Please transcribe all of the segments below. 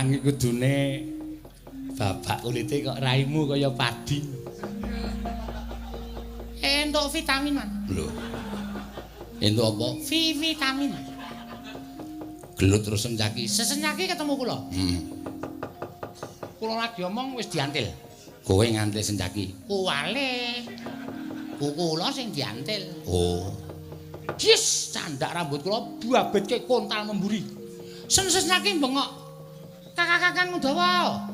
Lanang iki kudune babak kulite kok raimu kaya padi. Entuk vitamin, Man. Lho. Entuk apa? Vitamin. Gelut terus Sencaki. Sesencaki ketemu kula. Kula lagi omong wis diantil. Kowe ngantil Sencaki. Kuwale. Kula sing diantil. Oh. Yes, candak rambut kula babetke kontal memburi. Sencaki bengok. Kakak-kakang Udawa.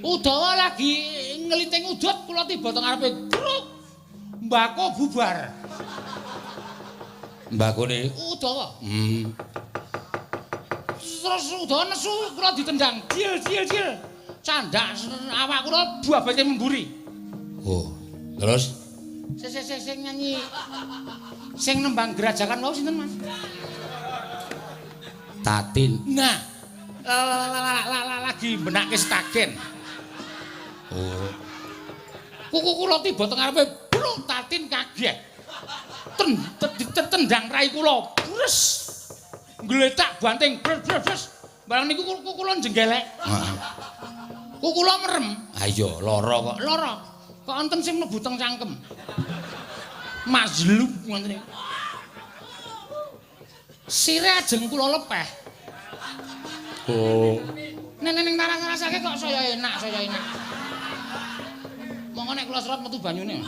Udawa lagi nglinting udut kula tiba teng ngarepe. Gruk. Mbako bubar. Mbakone Udawa. Terus Udawa nesu kula ditendang. Jil jil jil. Candak awak kula babetke memburi. Oh. Terus sing nyanyi sing nembang gerajakan wau sinten, Mas? Tatin. Nah, lagi benake stagen. Oh. Kuku kula tiba teng ngarepe, bluk Tatin kaget. Tendang rai kula. Bres. Ngletak banting bres bres bres. Barang niku kuku kula jenggelek. Heeh. Kuku kula merem. Ha iya, lara kok. Lara. Kok enten sing mlebu teng cangkem. Mazlum ngoten niku. Sire ajeng kula lepeh. Oh. Nek ning rasake kok saya enak, saya enak. Monggo nek kula serot metu banyune.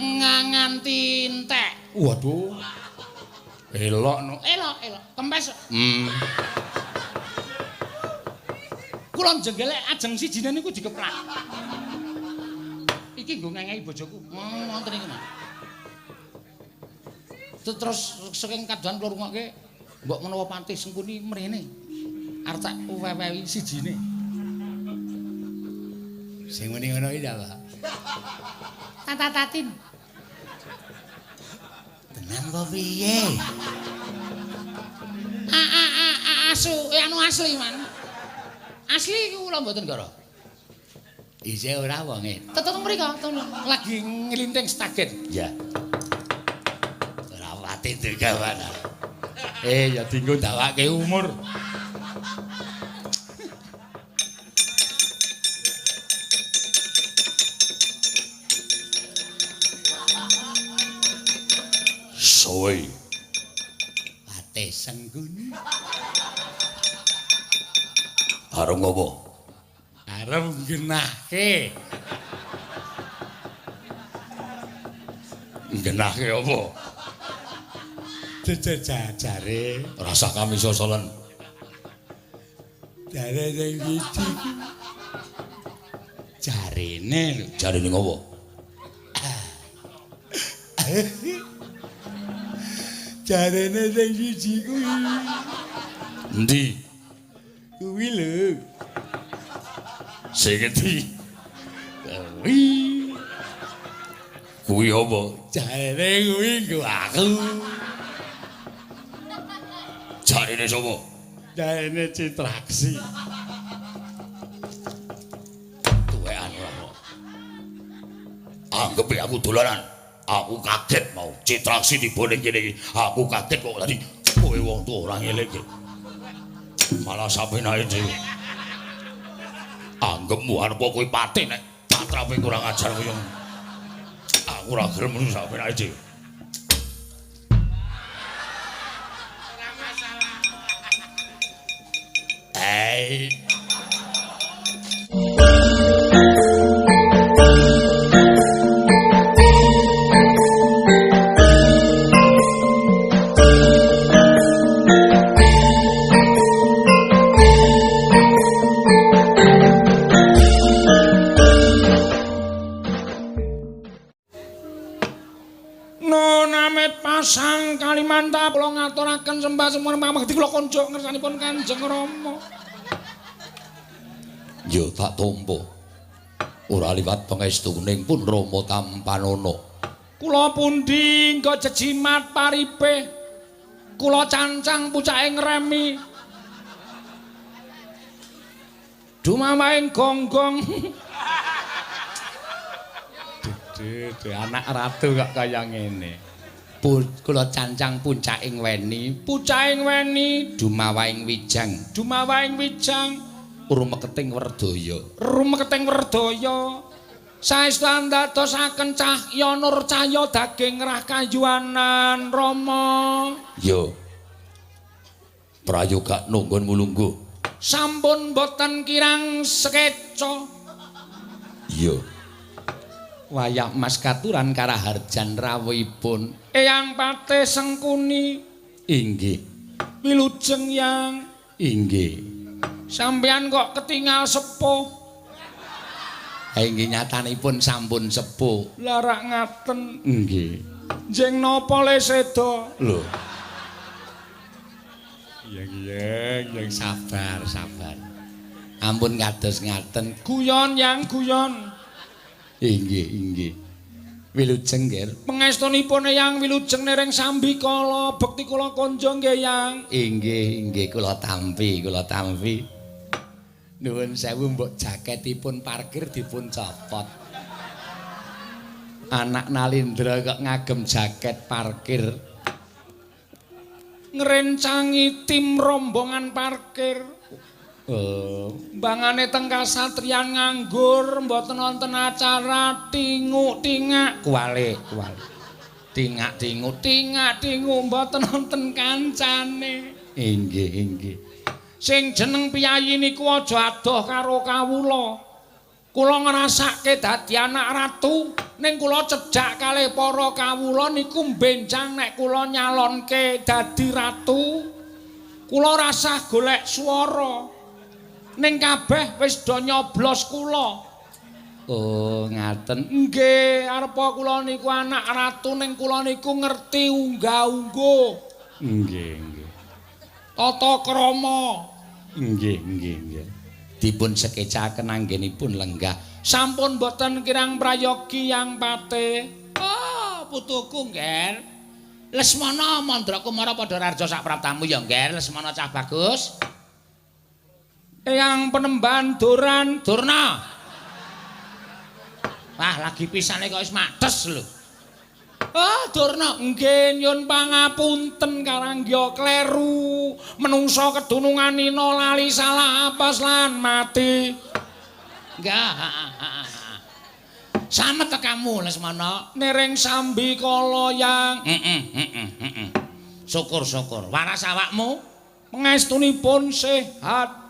Nganti entek. Waduh. Elok no. Elok, elok. Kempes. Kula jenggelek ajeng sijine niku dikeplak. Iki nggo ngengehi bojoku. Ngoten niku, Mas. Terus saking kadohan kula rungokke mbok menawa Patih Sengkuni mrene. Arep tak wewehi sijine. Sing muni ngono iki ta, Pak? Tata-tatin. Tenan apa piye? Asu, anu asli, Man. Asli iku kula mboten gara. Isih ora wonge. Tetep mriko, lagi nglinting stagen. Ya. Ora pati digawan. Ya dinggo ndawake umur. Soe. Patih Sengkuni. Arep ngopo? Arep nggenahke. Nggenahke apa? Jejajare rasah kami sosolen. Jare sing siji. Jarene lho, jarene ngopo? Jarene sing siji kuwi. Endi? Kuwi lho. Sing endi? Kuwi. Kuwi apa? Jarene kuwi nggo aku. Jarene sapa? Jarene Citraksi. Tuwekan ora. Anggep aku dolanan. Aku kaget mau Citraksi tiba ning kene iki. Aku kaget kok tadi kowe wong tuwa ora ngelingke. Malah sapenake dhewe. Anggepmu arep kowe pati nek patrape kurang ajar kowe. Aku ora gelem sapenake dhewe. Ora masalah. Hey. Pasang Kalimantan kula ngaturaken sembah sumuwun pamekti kula konjuk ngersanipun Kanjeng Rama. Ya tak tampa. Ora liwat pangestuning pun Rama tampanana. Kula pundi nggo jejimat paripe. Kula cancang pucake ngremi. Dumamaing gonggong. Duh, anak ratu kok kaya ngene. Kula cancang puncaking weni, Pucaing weni, dumawahing wijang, dumawahing wijang, rumeketing werdaya. Rumeketing werdaya. Saestu andadosaken cahya nur cahya daging rah kayuwanan Rama. Yo. Prayoga nunggon mulungguh. Sampun boten kirang sekeca. Iya. Wayah Mas katuran karaharjan rawuhipun Eyang Patih Sengkuni. Inggih. Wilujeng Yang. Inggih. Sampeyan kok ketingal sepuh. Ha inggih nyatanipun sampun sepuh. Larak ngaten. Nggih. Jeng napa le seda? Lho. Iya iya, sabar sabar. Ampun kados ngaten. Guyon Yang, guyon. Inggih inggih. Wilujeng nggih. Pangestunipun Eyang wilujeng nereng sambikala bekti kula konjo nggih Yang. Inggih inggih kula tampi, kula tampi. Nuwun sewu mbok jaketipun parkir dipun copot. Anak Nalindra kok ngagem jaket parkir. Ngrencangi tim rombongan parkir. Oh, Mbangane teng kasatriyan nganggur, mboten wonten acara tinguk-tingak kuwalik, kuwalik. Tingak-tinguk, tingak-tinguk mboten wonten kancane. Inggih, inggih. Sing jeneng piyayi niku aja adoh karo kawula. Kula ngrasake dadi anak ratu, ning kula cedhak kalih para kawula niku mbenjang nek kula nyalonke dadi ratu. Kula rasah golek swara. Ning kabeh wis do nyoblos kula. Oh, ngaten. Nggih, arepa kula niku anak ratu ning kula niku ngerti unggah-ungguh. Nggih, nggih. Tata krama. Nggih, nggih, nggih. Dipun sekecaken anggenipun lenggah. Sampun boten kirang prayogi Yang Patih. Oh, putuku, Ngger. Lesmana Mandra Kumara padha rarja sak praptamu ya, Ngger. Lesmana cah bagus. Eyang penemban Doran. Durna. Wah, lagi pisane kok wis mates lho. Ah, Durna, nggih nyun pangapunten karangya kleru. Menungsa kedunungan nina lali salah apes lan mati. Enggak. Samet tekamu Lesmana. Nereng sambikala Yang. Heeh. Syukur-syukur. Waras awakmu? Pangestunipun sehat.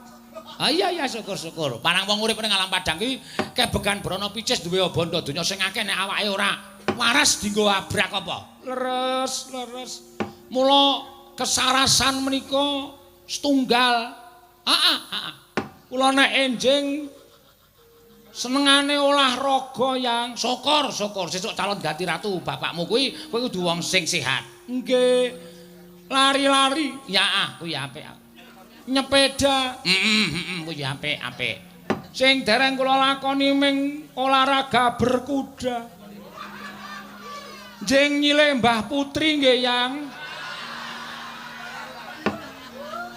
Ah iya iya syukur-syukur. Parang wong urip ning alam padang ki kebegan brana picis duwe bondo donya sing akeh nek awake ora waras dienggo abrak apa? Leres, leres. Mula kesarasan menika setunggal. Heeh, heeh. Kula nek enjing senengane olahraga Yang. Syukur, syukur. Sesuk calon ganti ratu bapakmu kuwi kowe kudu wong sing sehat. Nggih. Lari-lari. Ya ah, kuwi apik. Nyepeda. Heeh, kuwi apik, apik. Sing dereng kula lakoni ming olahraga berkuda. Jeng nyilih Mbah Putri nggih Yang.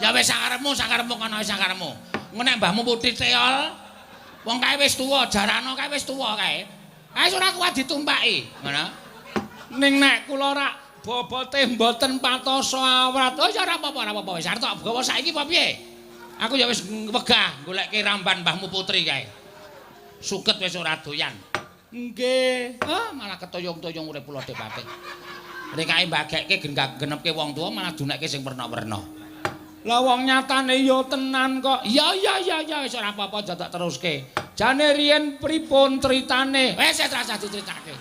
Ya wis sakarepmu, sakarepmu kono wis sakarepmu. Engko nek mbahmu Putri teol, wong kae wis tuwa, jarano kae wis tuwa kae. Kae ora kuat ditumpaki, ngono. Ning nek kula rak bobote mboten patosa awrat. Oh ya ora apa-apa, ora apa-apa wis arep tak gawa saiki apa piye? Aku ya wis wegah goleke ramban mbahmu Putri kae. Suket wis ora doyan. Nggih. Ah, malah ketoyong-toyong urip kula Depate. Rekae mbagekke genepke wong tuwa malah dunekke sing werna-werna. Lah wong nyatane ya tenan kok. Ya ya ya ya wis ora apa-apa aja tak teruske. Jane riyen pripun critane? Wis rasah diceritake.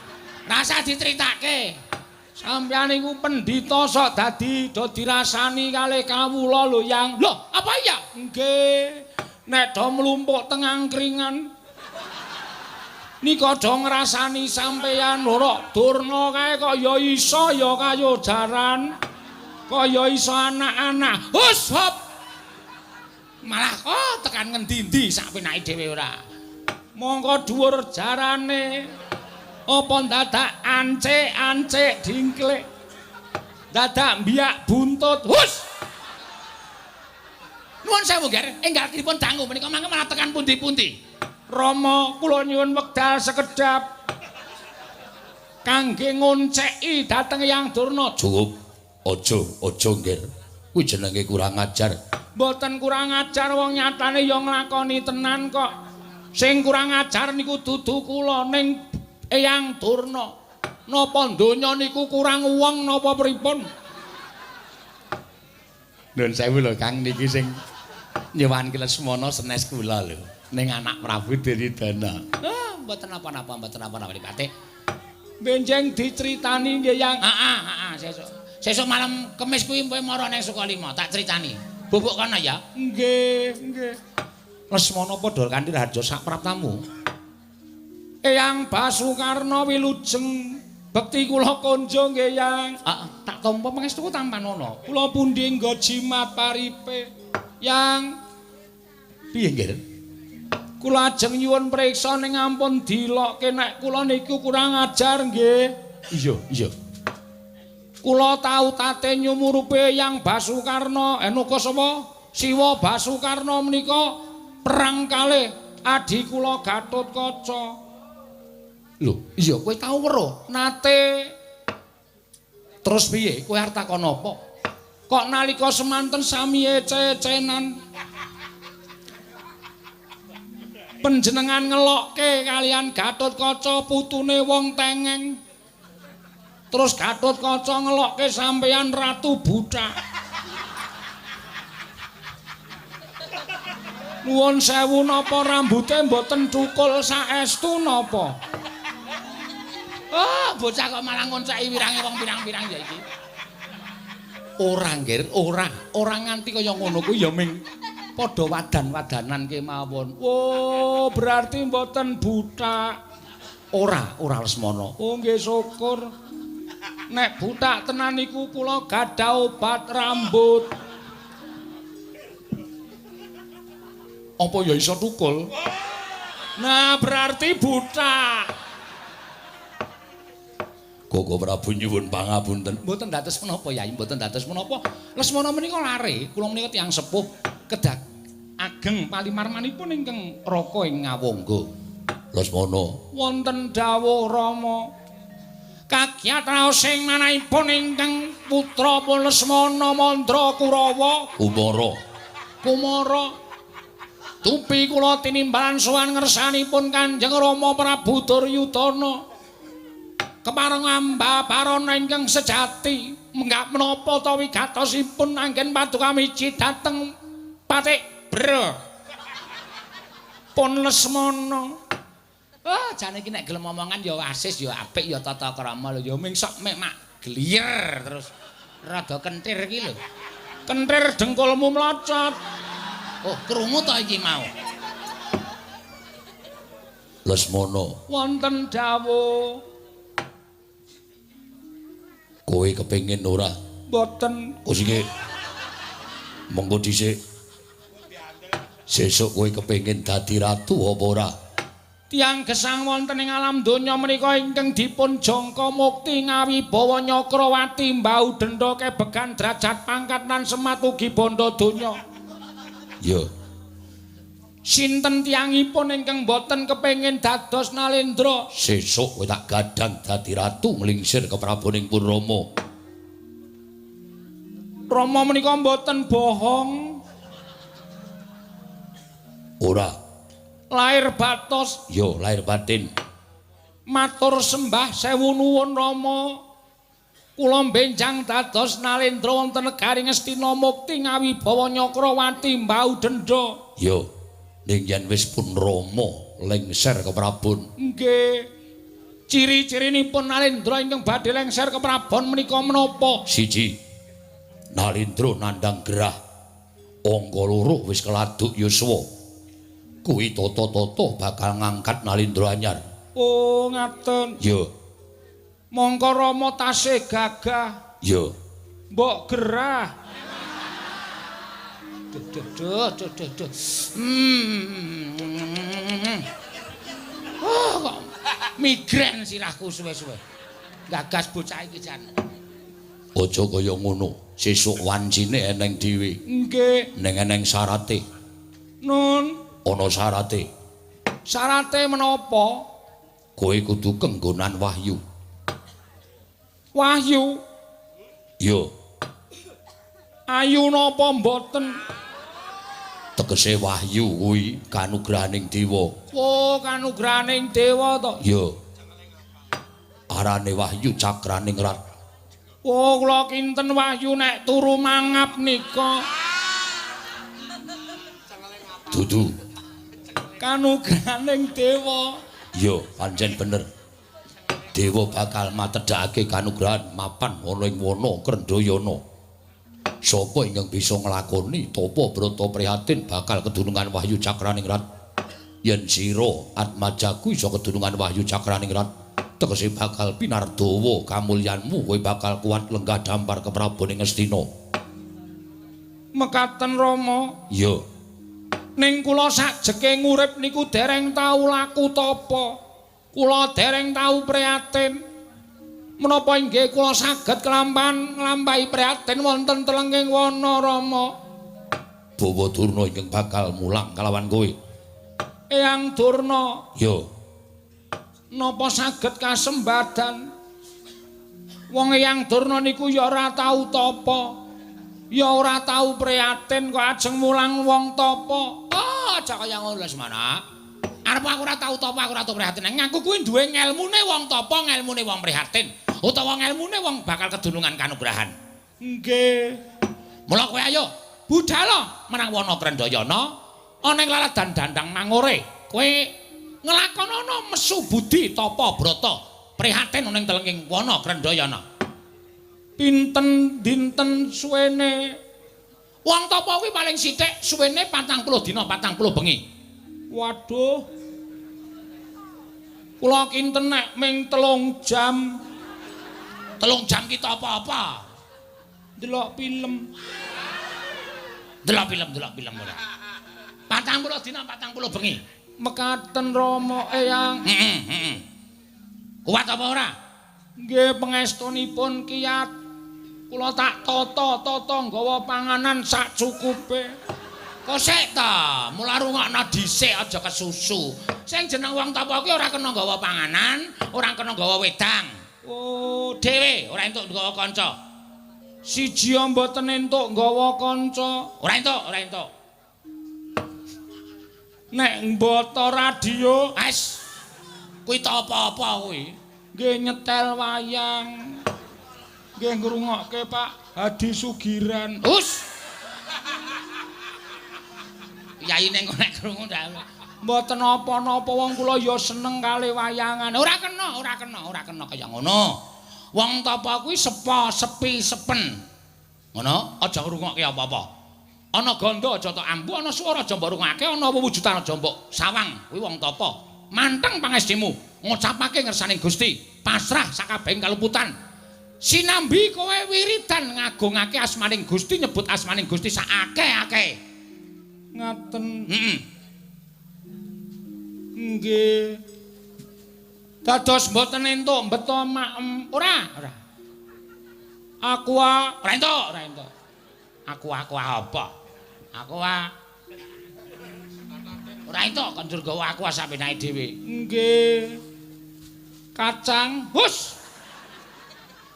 Rasah diceritake. Sampeyan iku pendhita sok dadi do dirasani kalih kawula lho Yang. Lho, apa iya? Nggih. Nek do mlumpuk teng angkringan nika do ngrasani sampeyan ora Durna kae kok ya iso ya kaya jaran. Kaya iso anak-anak. Hus hop. Malah oh tekan ngendi-endi sak penake dhewe ora. Mongko dhuwur jarane. Apa dadak ancik-ancik dingklik. Dadak mbiyak buntut. Hus. Nuwun sewu, Ger. Enggal dipun dangu menika mangke malah tekan pundi-pundi. Rama, kula nyuwun wekdal sekedhap. Kangge ngonceki dhateng Eyang Durna. Cukup. Aja, aja nggir. Kuwi jenenge kurang ajar. Mboten kurang ajar wong nyatane ya nglakoni tenan kok. Sing kurang ajar niku dudu kula ning Eyang Durna. Napa donya niku kurang wong napa pripun? Nuwun sewu lho Kang, niki sing nyuwun Lesmana senes kula lho. Ning anak Prabu Duryudana. Ah, mboten napa-napa, mboten napa-napa dipate. Benjeng diceritani nggih Yang. Heeh, heeh, sesuk. Sesuk malam Kemis kuwi kowe mara ning Sukalima, tak critani. Bubuk kono ya. Nggih, nggih. Lesmana padha kanthi raharja sak praptamu. Eyang Basukarna wilujeng bekti kula konjo nggih Yang. Heeh, tak tampa pangestuku tampanono. Kula pundi nggo jimat paripe. Yang piye nggih? Kula ajeng nyuwun priksa ning ampun dilokke nek kula niku kurang ajar nggih. Iya, iya. Kula tau tate nyumurupe Eyang Basukarna, enuka sapa? Siwa Basukarna menika perang kalih adhi kula Gatotkaca. Lho, iya kowe tau weruh? Nate. Terus piye? Kowe arep takon apa? Kok nalika semanten sami ece-ecenan panjenengan ngelokke kalian Gatotkaca putune wong tengeng. Terus Gatotkaca ngelokke sampeyan ratu buthak. Nuwun sewu napa rambute mboten cukul saestu napa? Oh, bocah kok malah ngonceki wirange wong pirang-pirang ya iki. Ora nggir, ora, ora nganti kaya ngono kuwi ya ming padha wadan-wadanan kemawon. Oh, berarti mboten buthak. Ora, ora Lesmana. Oh nggih syukur. Nek buthak tenan niku kula gadah obat rambut. Apa ya iso tukul? Nah, berarti buthak. Koko Prabu nyuwun pangapunten. Mboten dados menapa Yai, mboten dados menapa. Lesmana menika lare, kula menika tiyang sepuh kedah ageng palimarmanipun ingkang raka ing Ngawangga. Lesmana wonten dawuh Rama. Kagiat raos sing manahipun ingkang putra pun Lesmana Mandra Kurawa Kumara. Kumara. Tupi kula tinimbalan sowan ngersanipun Kanjeng Rama Prabu Duryudana. Kepareng ambabarana ingkang sejati, menggak menapa ta wigatosipun anggen paduka miji dhateng Patik Bra. Pun Lesmana. Oh, jane iki nek gelem omongan ya asis ya apik ya tata krama lho ya ming sok mek mak gliyer terus rada kentir iki lho. Kentir dengkulmu mlocot. Oh, krungu ta iki mau. Lesmana wonten dawuh. Kowe kepengin ora? Mboten. Oh sing monggo dhisik. Sesuk kowe kepengin dadi ratu apa ora? Tiyang gesang wonten ing alam donya menika ingkang dipun jangka mukti ngawibawa Nyakrawati mbau denda kebegan derajat pangkat lan semat ugi bondo donya. Ya. Sinten tiyangipun ingkang boten kepengin dados Nalendra? Sesuk kowe tak gadang dadi ratu nglingsir kepraboning pun Rama. Rama menika mboten bohong. Ora. Lahir batos. Ya, lahir batin. Matur sembah sewu nuwun Rama. Kula benjang dados Nalendra wonten negari Ngastina mukti ngawibawa Nyakrawati mbau denda. Ya. Ning yen wis pun Rama lengser keprabon. Nggih. Ciri-cirinipun Nalendra ingkang badhe lengser keprabon menika menapa? Siji. Nalendra nandhang gerah. Angka loro wis keladuk yuswa. Kuwi tata-tata bakal ngangkat Nalendra anyar. Oh, ngaten. Ya. Mongko Rama tasih gagah. Ya. Mbok gerah. Duh duh duh duh duh. Oh, kok migren sirahku suwe-suwe. Gagas bocah iki jan. Aja kaya ngono. Sesuk wancine eneng dhewe. Nggih. Ning eneng syarate. Nun. Ana syarate. Syarate menapa? Kowe kudu kenggonan wahyu. Wahyu. Yo. Ayu napa mboten? Tegese wahyu kuwi kanugrahaning dewa. Oh, kanugrahaning dewa to. Yo. Arane wahyu cakraning rat. Oh, kula kinten wahyu nek turu mangap nika. Dudu. Kanugrahaning dewa. Yo, pancen bener. Dewa bakal matedhakake kanugrahan mapan ana ing wana Krendhayana. Sapa ingkang bisa nglakoni tapa brata prihatin bakal kedunungan wahyu cakraning rat. Yen sira Atmajaku iso kedunungan wahyu cakraning rat, tegese bakal pinardawa kamulyanmu, kowe bakal kuat lenggah dampar keprabon ing Ngastina. Mekaten Rama. Iya. Ning kula sajeke ngurip niku dereng tau laku tapa. Kula dereng tau prihatin. Menapa inggih kula saged kelampahan nglampahi prihatin wonten telenging wana Rama? Bawa Durna ingkang bakal mulang kalawan kowe. Eyang Durna. Ya. Napa saged kasembadan? Wong Eyang Durna niku ya ora tau tapa. Ya ora tau prihatin kok ajeng mulang wong tapa. Oh, aja kaya ngono Lesmana. Arep aku ora tau tapa, aku ora tau prihatin. Ngaku kuwi duwe ngelmune wong tapa, ngelmune wong prihatin, utawa ngelmune wong bakal kedunungan kanugrahan. Nggih. Mula kowe ayo budal marang wana Krendhayana ana ing laladan Dandang Mangore. Kowe nglakonana mesu budi tapa brata prihatin ana ing telenging wana Krendhayana. Pinten dinten suwene? Wong tapa kuwi paling sithik suwene 40 dina 40 bengi. Waduh. Kula kinten nek ming 3 jam. 3 jam ki apa-apa? Delok film. Delok film ora. 40 dina 40 bengi. Mekaten Rama Eyang. Heeh. Kuat apa ora? Nggih, pangestunipun kiyat. Kula tak tata-tata nggawa panganan sak cukupe. Kok sik ta, mula rungokno dhisik aja kesusu. Sing jeneng wong tapa kuwi ora kena nggawa panganan, ora kena nggawa wedang. Oh, dhewe ora entuk nggawa kanca. Siji mboten entuk nggawa kanca. Ora entuk, ora entuk. Nek mbata radio, wis kuwi ta apa-apa kuwi. Nggih nyetel wayang. Nggih ngrungokke Pak Hadi Sugiran. Hus. Yaine kok nek krungu ndak. Mboten napa-napa wong kula ya seneng kali wayangan. Ora kena, ora kena, ora kena kaya ngono. Wong tapa kuwi sepa, sepi, sepen. Ngono, aja ngrungokke apa-apa. Ana gandha aja tok ambu, ana swara aja mbok rungokake, ana wujudan aja mbok sawang. Kuwi wong tapa. Manteng pangestimu, ngucapake ngersaning Gusti, pasrah sakabehing kaluputan. Sinambi kowe wiridan ngagungake asmaning Gusti, nyebut asmaning Gusti saakeh-akeh. Ngaten. Heeh. Nggih. Dados mboten entuk mbeto maem. Ora, ora. Aqua ora entuk, ora entuk. Aku apa? Aku ora entuk kon njur gawa aku sampenae dhewe. Nggih. Kacang, hus.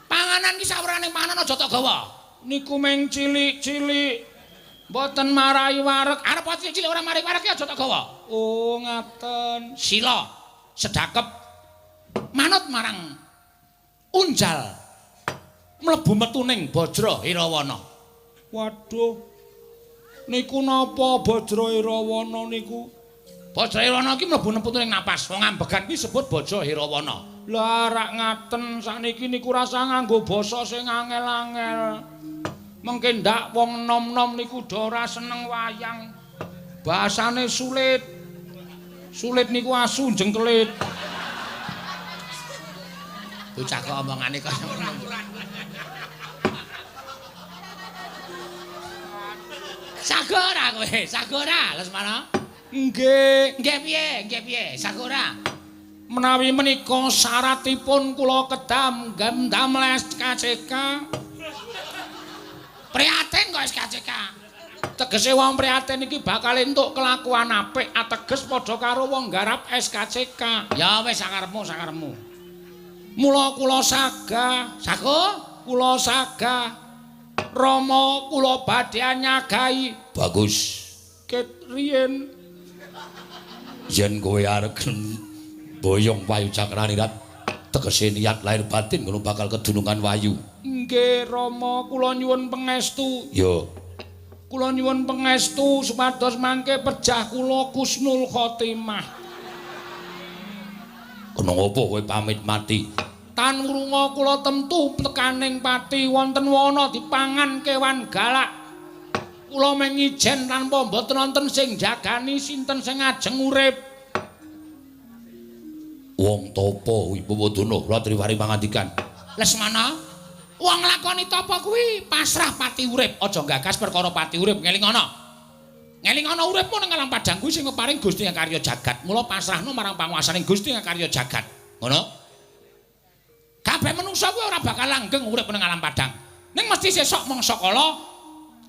Panganan ki sawrane panganan aja tok gawa. Niku meng cilik-cilik. Mboten marai wareg. Arep cilik-cilik ora marai wareg ki aja tok gawa. Oh, ngaten. Sila sedakep manut marang unjal mlebu metuning Bajra Hirawana. Waduh. Niku napa Bajra Hirawana niku? Bajra Hirawana ki mlebu metuning napas. Wong ambegan ki sebut Bajra Hirawana. Lah rak ngaten sakniki niku rasa nganggo basa sing angel-angel. Mengke ndak wong nom-nom niku do ora seneng wayang. Bahasane sulit. Sulit niku asu jengkelit. Bocah kok omongane kaya ngono. Sagora kowe, sagora Lesmana. Nggih. Nggih piye? Nggih piye? Sagora. Menawi menika syaratipun kula kedam damel SKCK. Prihatin kok SKCK. Tegese wong prihatin iki bakal entuk kelakuan apik, ateges padha karo wong garap SKCK. Ya wis sakarepmu, sakarepmu. Mula kula sagah, Sago? Kula sagah. Rama kula badhe nyagahi. Bagus. Ket riyen yen kowe arep boyong Wahyu Cakraningrat tegese niat lahir batin ngono bakal kedunungan Wahyu. Nggih Rama, kula nyuwun pangestu. Ya. Kula nyuwun pangestu supados mangke pejah kula kusnul khotimah. Kena ngopo kowe pamit mati? Tan wurunga kula temtu tekaning pati wonten wana dipangan kewan galak. Kula mung ijen tanpa mboten wonten sing jagani sinten sing ajeng urip. Wong tapa Wibawa Durna kula triwari pangandikan. Lesmana, wong nglakoni tapa kuwi pasrah pati urip, aja gagas perkara pati urip, ngelingono. Ngelingono uripmu ning alam padang kuwi sing keparing Gusti Kang Karya Jagat. Mula pasrahno marang panguwasaning Gusti Kang Karya Jagat. Ngono? Kabeh manungsa kuwi ora bakal langgeng urip ning alam padang. Ning mesti sesuk mangsa kala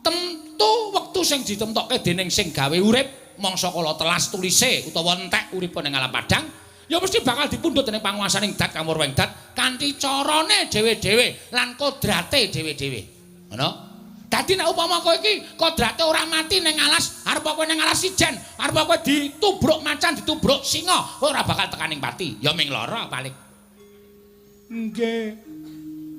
temtu wektu sing ditemtokke dening sing gawe urip, mangsa kala telas tulise utawa entek uripe ning alam padang, ya mesti bakal dipundhut dening panguwasaning dat kamurweng dat kanthi carane dhewe-dhewe lan kodrate dhewe-dhewe. Ngono? Dadi nek upama kowe iki kodrate ora mati ning alas, arep kowe ning alas ijen, arep kowe ditubruk macan, ditubruk singa, kowe ora bakal tekaning pati. Ya ming lara paling. Nggih.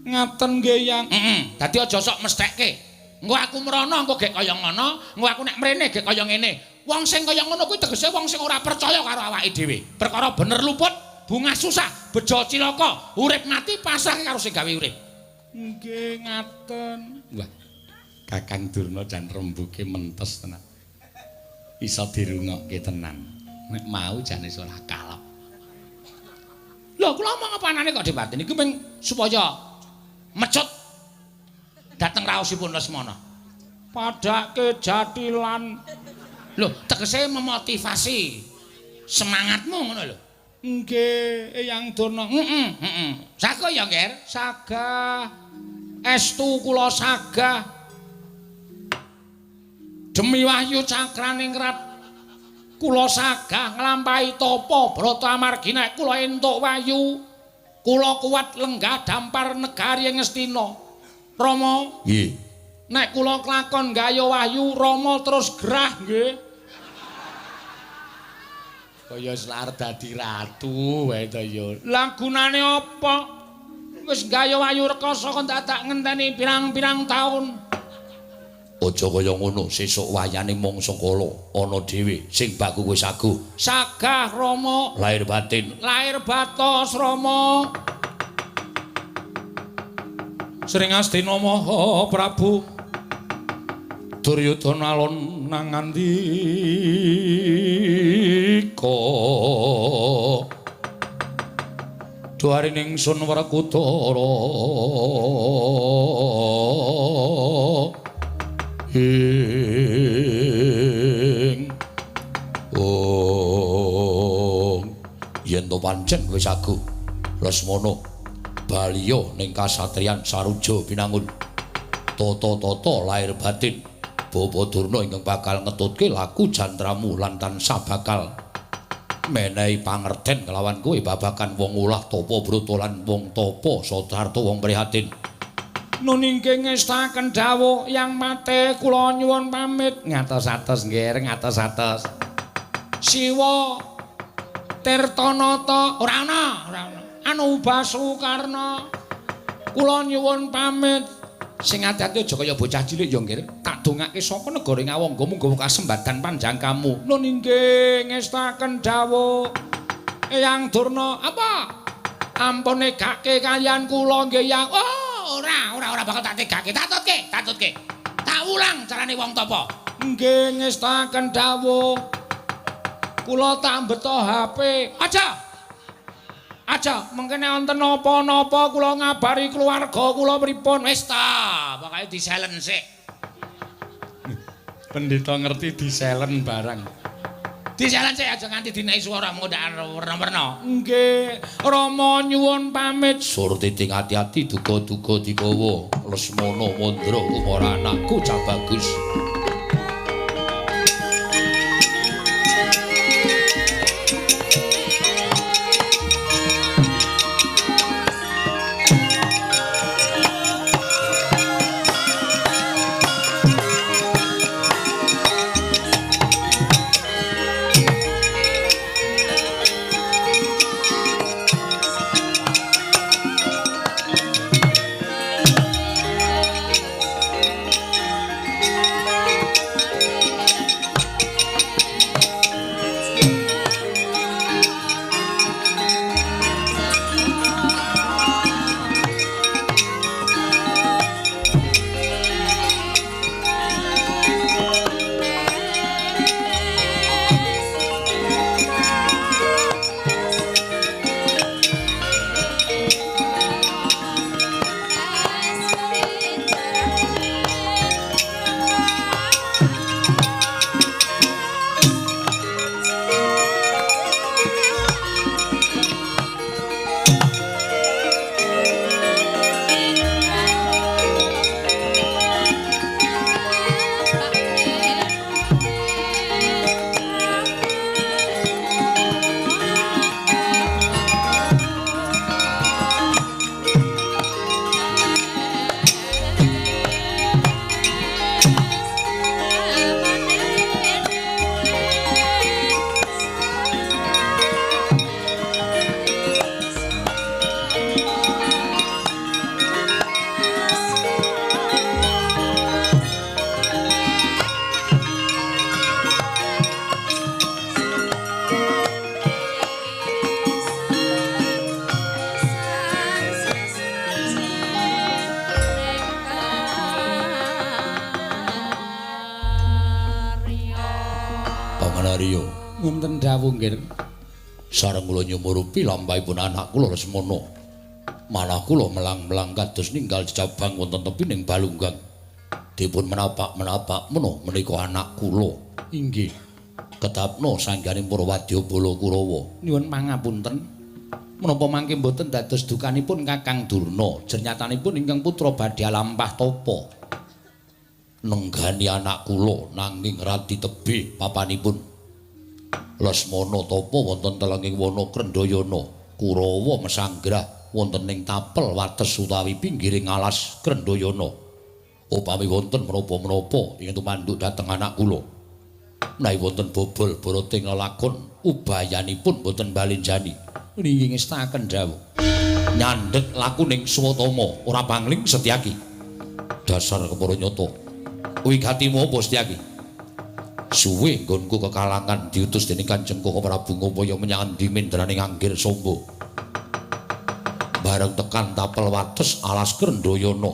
Ngaten nggih, Yang. Heeh. Dadi aja sok mesthekke. Engko aku mrono engko gek kaya ngono, engko aku nek mrene gek kaya ngene. Wong sing kaya ngono kuwi tegese wong sing ora percaya karo awake dhewe. Perkara bener luput, bungah susah, bejo cilaka, urip mati pasrah karo sing gawe urip. Nggih, ngaten. Wah. Kakang Durna jan rembuke mentes tenan. Iso dirungokke tenan. Nek mau jane ora kalap. Lho, kula omong apa anane kok dipateni iku mung supaya mecut dhateng raosipun Lesmana. Padake jatilan. Lho, tegese memotivasi semangatmu ngono lho. Nggih, Eyang Durna. Heeh, heeh. Sago ya, Nger? Sagah. Estu kula sagah. Demi Wahyu Cakraningrat kula sagah nglampahi tapa brata amargi nek kula entuk wahyu kula kuat lenggah dampar negari ing Ngastina. Rama, nggih. Nek kula klakon gaya wahyu Rama terus gerah nggih. Kaya arep dadi ratu wae to ya. Lah gunane apa? Wis gaya wahyu rekasa kok dadak ngenteni pirang-pirang taun. Aja kaya ngono, sesuk wayane mangsa kala ana dhewe sing baku kowe sagu. Sagah Rama, lahir batin, lahir batos Rama. Sring Astina Maha Prabu Duryudana alon nang ngandika. Duarining sun Werkudara ing ong yen to pancen wis agu Lesmana baliya ning kasatriyan Saruja Binangun tata-tata lahir batin Bapa Durna ingkang bakal ngetutke laku jantramu lan tansah bakal menehi pangerten kelawan kowe babagan wong ulah tapa brata lan wong tapa sadarta wong prihatin. Nun inggih ngestaken dawuh Yang Mate kula nyuwun pamit. Ngatos-atos nggih, ngatos-atos. Siwa Tirtanata ora ana, ora ana. Anu Basukarna kula nyuwun pamit. Sing ati-ati aja kaya bocah cilik ya nggih. Tak dongake saka negara Ngawangga munggo kasembadan panjang kamu. Nun inggih ngestaken dawuh Eyang Durna. Apa? Ampun negake kaliyan kula nggih Yang. Oh, ora bakal tak tegake. Tak tutke. Tak ulang carane wong tapa. Nggih ngestaken dawuh. Kula tak beto HP. Aja. Aja, mengkene wonten napa-napa kula ngabari keluarga kula pripun. Wis ta, pokoke diselen sik. Pendeta ngerti diselen barang. Diselen sik aja nganti dinehi swara mengko ndak werna-werna. Nggih, Rama nyuwun pamit. Surti ati-ati duga-duga digawa Lesmana Mandra kumara anakku cah bagus. Wonten dawuh nggih. Sareng kula nyumurupi lampahipun anak kula Lesmana. Malah kula melang-melang kados ninggal jejabang wonten tepining balunggang. Dipun menapak-menapak mena menika anak kula. Inggih. Ketapno sangganing para wadyabala Kurawa. Nyuwun pangapunten. Menapa mangke mboten dados dukanipun Kakang Durna? Jernyatanipun ingkang putra badhe lampah tapa. Nenggani anak kula nanging radi tebih papanipun. Lesmana tapa wonten telenging wana Krendhayana. Kurawa mesanggrah wonten ing tapel wates utawi pinggiring alas Krendhayana. Upami wonten menapa-menapa ingkang tumanduk dhateng anak kula. Menawi wonten bobol boroting lelakon ubayanipun boten balenjani. Nggih ngestaken dawuh. Nyandhet lakuning Swatama ora pangling Setyaki. Dasar kepara nyata. Wigatimu apa Setyaki? Suwe nggonku kekalangan diutus dening Kanjeng Koko Prabu Ngupaya menyang endi mendraning Anggir Samba. Bareng tekan tapel wates alas Krendhayana.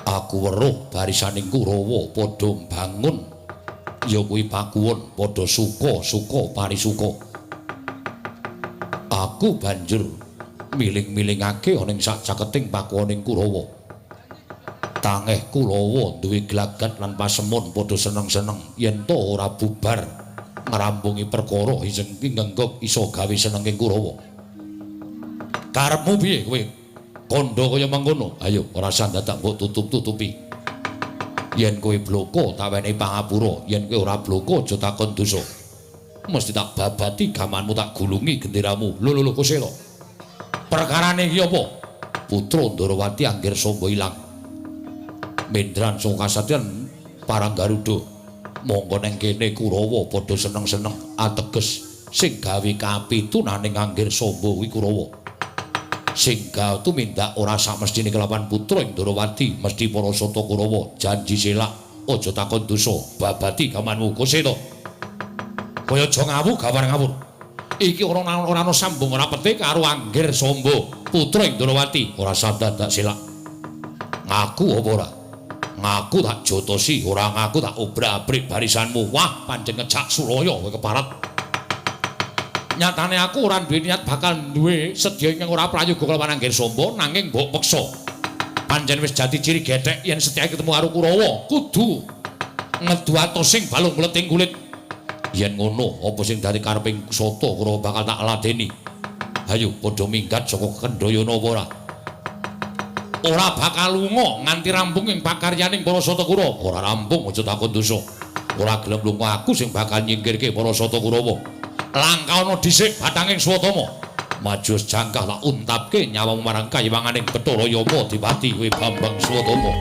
Aku weruh barisaning Kurawa padha mbangun ya kuwi pakuwon padha suka-suka parisuka. Aku banjur miling-milingake ana ing sak caketing pakuwoning Kurawa. Tangeh Kurawa duwe glagat lan pasemon padha seneng-seneng yen to ora bubar ngrampungi perkara ingkang iso gawe senenging Kurawa. Karepmu piye kowe? Kandha kaya mangkono. Ayo ora usah dadak mbok tutup-tutupi. Yen kowe bloko tak wenehi pangapura, yen kowe ora bloko aja takon dosa. Mesti tak babati gamanmu, tak gulungi genderamu. Lho lho lho Kusela. Perkarane iki apa? Putra Ndorowati Anggir Samba ilang. Mendran saka kasatriyan Parang Garuda. Mongko neng kene Kurawa padha seneng-seneng ateges sing gawe kapitunaning Anggir Samba kuwi Kurawa. Sing gawe tumindak ora samestine kelawan putra ing Ndorowati mesti para sata Kurawa janji selak aja takon dosa babati gamanmu Kusela. Kaya aja ngawur gawar ngawur. Iki ora ana sambung ora pete karo Anggir Samba putra ing Ndorowati ora sadadak selak. Ngaku apa ora? Ngaku tak jotosi, ora ngaku tak obrak-abrik barisanmu. Wah, pancen ngejak Suraya kowe keparat. Nyatane aku ora duwe niat bakal duwe sedya ingkang ora prayoga kelawan Anggir Samba nanging mbok peksa. Pancen wis jati ciri gethek yen Setyaki ketemu karo Kurawa kudu ngedu atosing balung mleting kulit. Yen ngono apa sing dadi kareping sata Kurawa bakal tak ladeni. Hayo padha minggat saka Kendhayana apa ora? Ora bakal lunga nganti rampung ing pakaryaning para sata Kurawa. Ora rampung aja takon dosa. Ora gelem lunga aku sing bakal nyingkirke para sata Kurawa. Langkah ana dhisik bathanging Swatama. Maju jangkah tak untapke nyawamu marang kayiwanganing Bathara Yama Dipati kowe Bambang Swatama.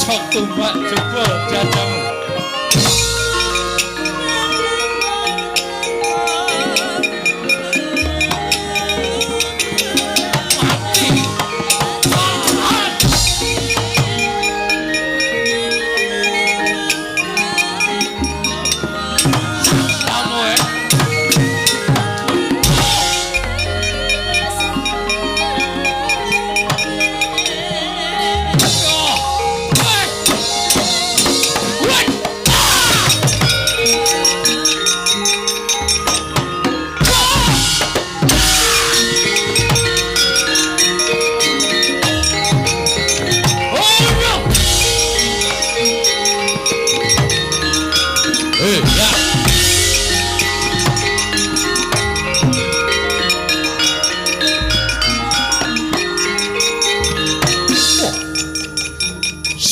Cok tumbak jebol dadamu.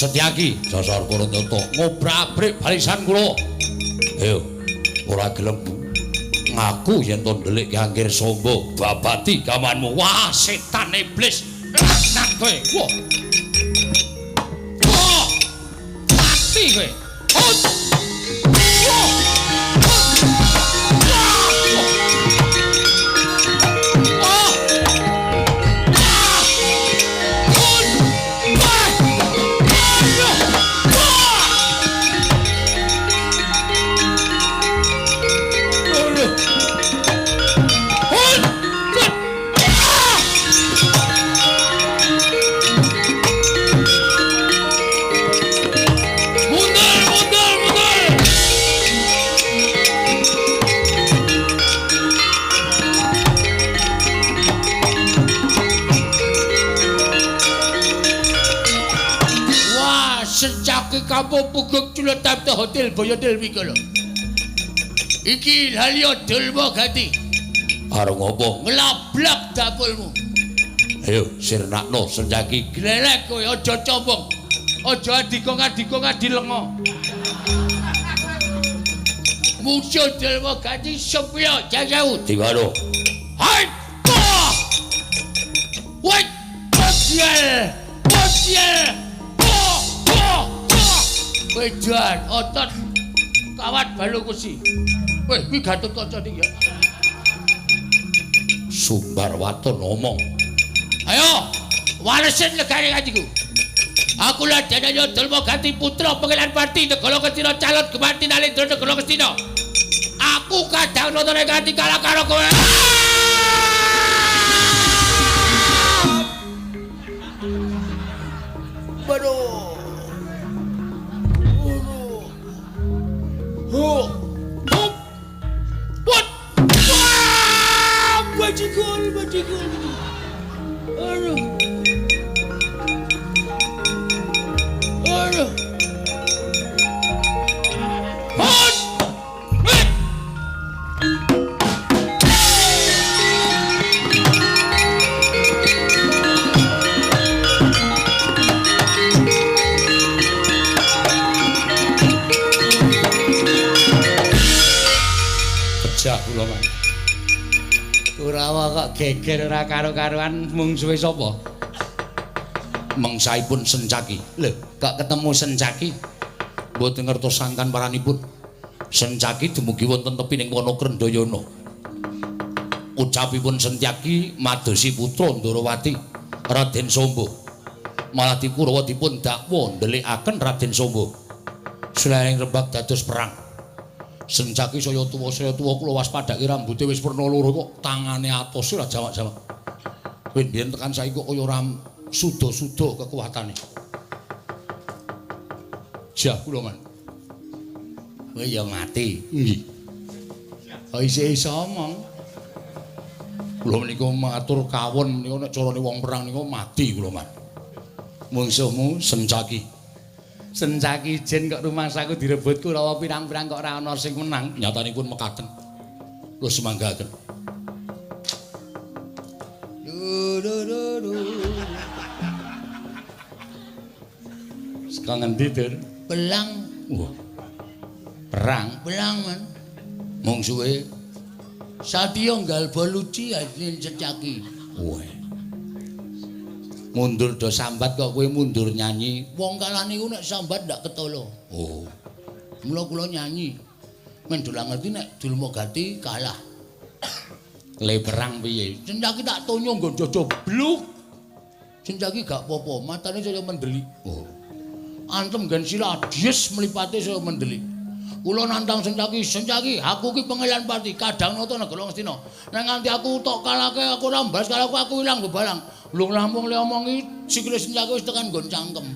Setyaki sasar para nyata ngobrak-abrik barisan kula. Ayo, ora gelem ngaku yen to ndelik Ki Angger Samba babati gamanmu. Wah, setan iblis. Laknat kowe. Wah. Wah. Mati kowe. Kampung puguk culetam te hotel Boyodel Wikala. Iki lali Dulma Gati. Arep ngopo? Nglablak dapulmu. Ayo sirnakno Sencaki. Glelek kowe aja combong. Aja adika-adika ngadilenga. Musuh Dulma Gati sepya jajawu. Diwaro. Hai! Woi! Bosial! Bosial! Wedan otot kawat balung kusi. Weh, kuwi Gatotkaca iki ya. Sumbar waton ngomong. Ayo, walesin legane kanjiku. Aku Ladanaya Dulma Gati putra Pangeran Pati Negara Ngastina calon Gemati Nalendra Negara Ngastina. Aku kadang nonton ganti kalah karo kowe. Waduh. Ho, hup, put, wah, bajigol, bajigol, aduh, aduh, hot, hit. Kula man. Kurawa kok geger ora karo-karuan mungsuhe sapa? Mengsaipun Sencaki. Lho, kok ketemu Sencaki? Mboten ngertos sangkan paranipun. Sencaki dumugi wonten tepi ning wana Krendayana. Ucapipun Sencaki madosi putra Ndorowati Raden Samba. Malah Kurawa dipun dakwa ndelikaken Raden Samba. Selain rembag dados perang. Sencaki saya tuwa kula waspadake rambute wis werna loro kok tangane atos ora jamak-jamak. Kowe mbiyen tekan saiki kok kaya ora suda-suda kekuatane. Jah kula man. Kowe ya mati. Nggih. Kok isih iso omong? Kula menika matur kawon menika nek carane wong perang nika mati kula man. Mungsuhmu Sencaki. Sencaki jen kok rumangsaku direbut Kurawa pirang-pirang kok ora ana sing menang. Nyatanipun mekaten. Kula semanggaken. Saka ngendi, Dur? Belang. Wah. Perang, belang man. Mungsuhe Satya Galba Luci Adin Sencaki. Wah. Mundur do sambat kok kowe mundur nyanyi. Wong kalah niku nek sambat ndak ketala. Oh. Mula kula nyanyi. Men dolang ngerti nek Durmagati kalah. Le perang piye? Sencaki tak tonyo nggon jojo bluk. Sencaki gak apa-apa, matane saya mendelik. Oh. Antem nggen sila dies mlipate saya mendelik. Kula nantang Sencaki, Sencaki, aku ki pengelan pati, kadang nata negara Ngastina. Nek nganti aku tok kalahke, aku ora mbales kalahku, aku ilang bebalang. Lho lampung le omongi sikile Sencaki wis tekan nggon cangkem.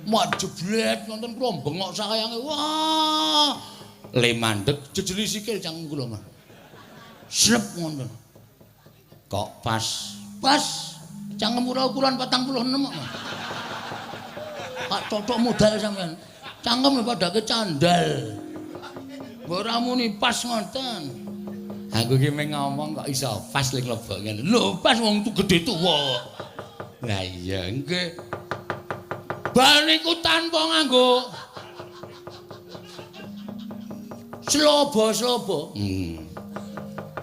Mak jeblet nonton kula bengok sayange. Wah. Le mandeg jejeli sikil cangkem kula, Mas. Slep ngoten. Kok pas? Pas. Cangkem kula ukuran 46 kok, Mas. Pak cocok modal sampean. Cangkem padake candal. Mbok ora muni pas ngoten. Aku ki meng ngomong kok iso pas ling lebok ngene. Lho, pas wong tu gedhe tuwa. Lah iya nggih. Bal niku tanpa nganggo slobo-slobo.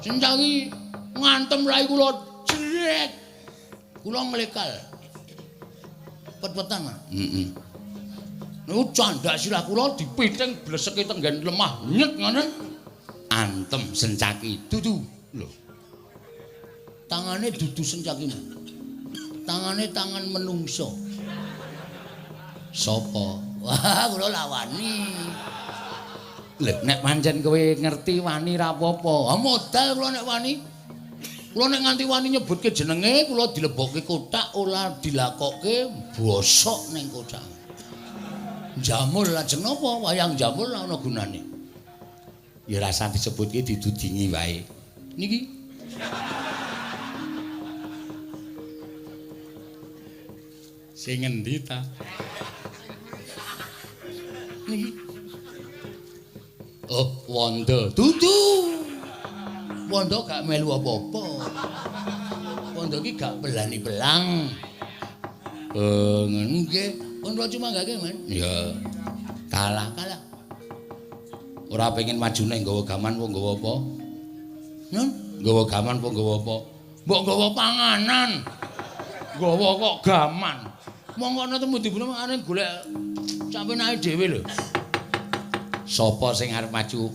Sencaki ngantem rai kula jrek. Kula nglekal. Pet-petan, Mas. Heeh. Niku candak sirah kula dipiting bleseke tenggen lemah nyet ngoten. Antem Sencaki dudu. Lho. Tangane dudu Sencaki, Mas. Tangane tangan menungso. Sopo? Wah, kula lawani. Lho, nek pancen kowe ngerti wani ra apa-apa. Ah, modal kula nek wani. Kula nek nganti wani nyebutke jenenge, kula dilebokke kothak ora dilakokke bosok ning kothak. Jamul lajeng napa? Wayang jamul ana gunane. Ya rasa disebutke didudingi wae. Niki. Sing ngendi ta? Niki. Oh, Wanda. Dudu. Wanda gak melu apa-apa. Wanda iki gak belani belang. Nggih. Pun kula cuma gake, Man. Ya. Kalah. Kalah. Ora pengen majune nggawa gaman apa nggawa apa? Nun, nggawa gaman apa nggawa apa? Mbok nggawa panganan. Nggawa kok gaman. Monggo ana temu dibunuh mangane golek sampeyan dhewe lho. Sapa sing arep maju?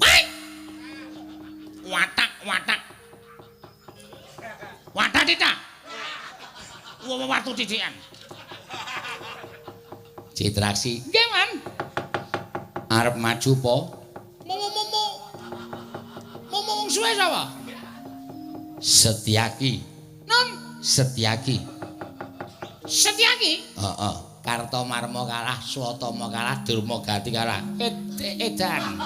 Watak, watak. Watak titak. Watu titikan. Citraksi. Nggih, Man. Arep maju po? Mo wong suwe sapa? Setyaki. Non, Setyaki. Setyaki? Heeh. Kartomarma kalah, Swatama kalah, Durmagati kalah. Edan.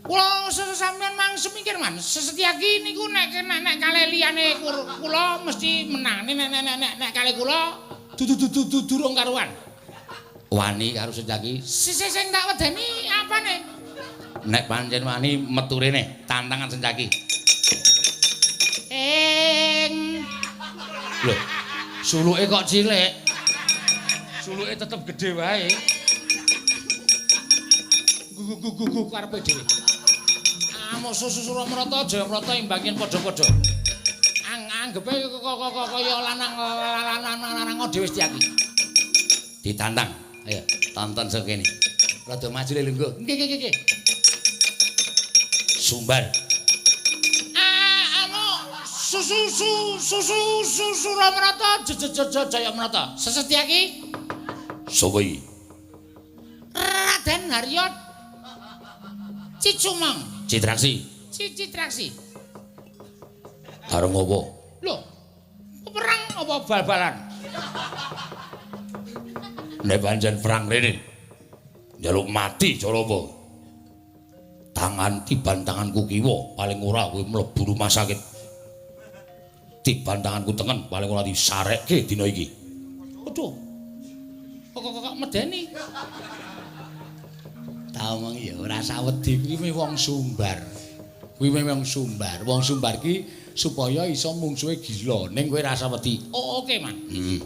Kula sampeyan mangsa mikir, Man. Setyaki niku nek nek kalih liyane kula mesti menang. Nek nek nek nek kalih kula dudu durung karuan. Wani karo Setyaki. Sing tak wedeni apane? Nek pancen wani metu rene, tantangan Setyaki. Ing lho, suluke kok cilik. Suluke tetep gedhe wae. Gugu karepe dhewe. Amuk susu Suramrata Jayaprata imbangin padha-padha. Anggepe kok kaya lanang dhewe Setyaki. Ditantang. Ayo, tonton saka kene. Rada maju le lungguh. Nggih nggih nggih. Sumbar. Anu susu susu Suramrata Jayaprata. Setyaki. Sapa iki? Raden Haryo Cicumang. Citraksi. Citraksi. Arep ngopo? Lho, perang apa bal-balan? Nek pancen perang rene njaluk mati cara apa? Tangan tiban tanganku kiwa paling ora kowe mlebu rumah sakit. Tiban tanganku tengen paling ora disarekke dina iki. Waduh. Kok medeni? Ta omong ya ora sawedi kuwi wong Sumbar. Kuwi wong Sumbar. Wong Sumbar ki supaya iso mungsuhe gila ning kowe rasa wedi. Oh, oke, Man. Heeh.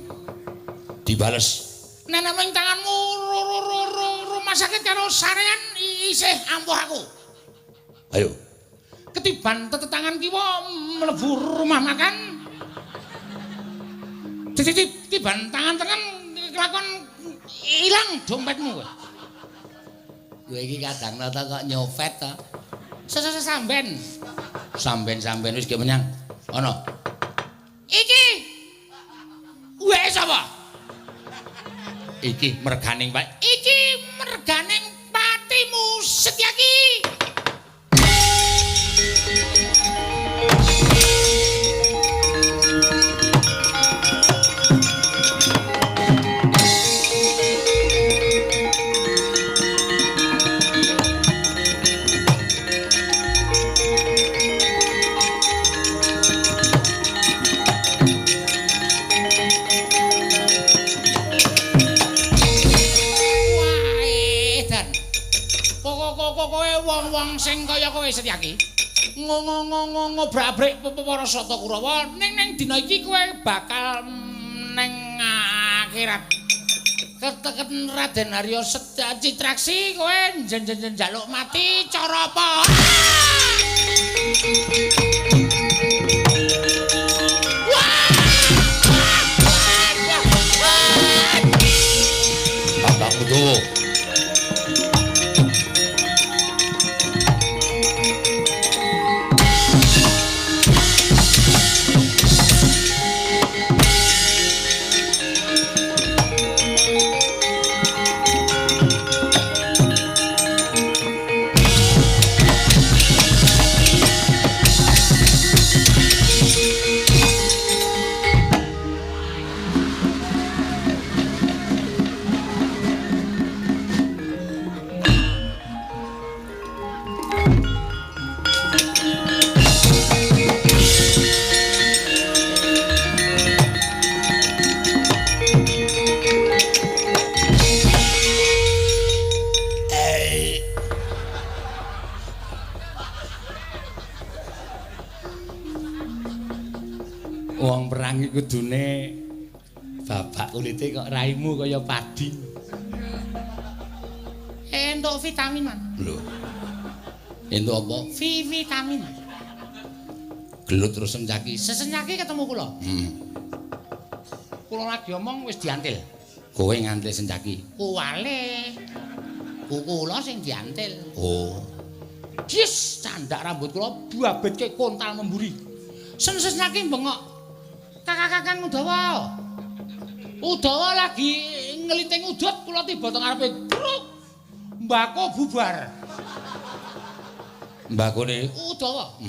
Dibales. Nek ning tanganmu rumah sakit karo sarean isih ampuh aku. Ayo. Ketiban tetetangan kiwa mlebu rumah makan. Tiban tangan tengen kelakon ilang dompetmu kowe. Kowe iki kadang nata kok nyopet to. Samben. Samben-samben wis ge menyang. Ana. Iki. Wes sapa? Iki merganing Pak. Iki merganing patimu Setyaki. Wong-wong sing kaya kowe Setyaki ngobrak-abrik para Sata Kurawa ning dina iki kowe bakal ning akhirat keteken Raden Arya Citraksi kowe njaluk mati cara apa? Bambang Udawa. Wong perang iki kudune babak kulite kok raimu kaya padi. Entuk vitamin, Man. Lho. Entuk apa? Vitamin. Gelut terus Sencaki. Sencaki ketemu kula. Heeh. Kula lagi omong wis diantil. Kowe ngantil Sencaki. Kuwale. Kula sing diantil. Oh. Yes, candak rambut kula babetke kontal memburi. Sencaki bengok. Kakak-kakang Udawa. Udawa lagi nglinting udut kula tiba teng ngarepe. Bruk. Mbako bubar. Mbakone Udawa.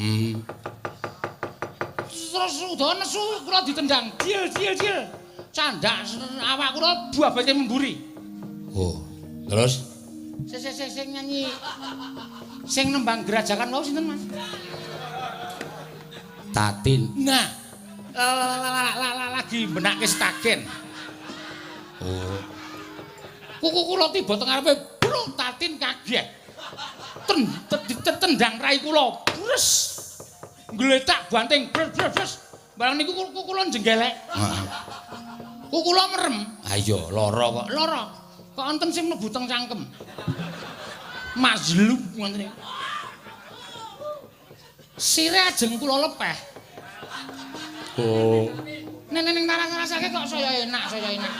Terus Udawa nesu kula ditendang. Dil dil dil. Candak awak kula babake memburi. Oh. Terus sing nyanyi sing nembang gerajakan wau sinten, Mas? Tatin. Nah. Lagi benake stagen. Oh. Kuku kula tiba teng ngarepe, bruk, Tatin kaget. Tendang rai kula. Bres. Ngletak banting bres bres bres. Barang niku kuku kula jenggelek. Heeh. Kuku kula merem. Ha iya, lara kok. Lara. Kok enten sing mlebu teng cangkem. Mazlum ngoten niku. Sire ajeng kula lepeh. Oh. Nek ning rasake kok saya enak, saya enak.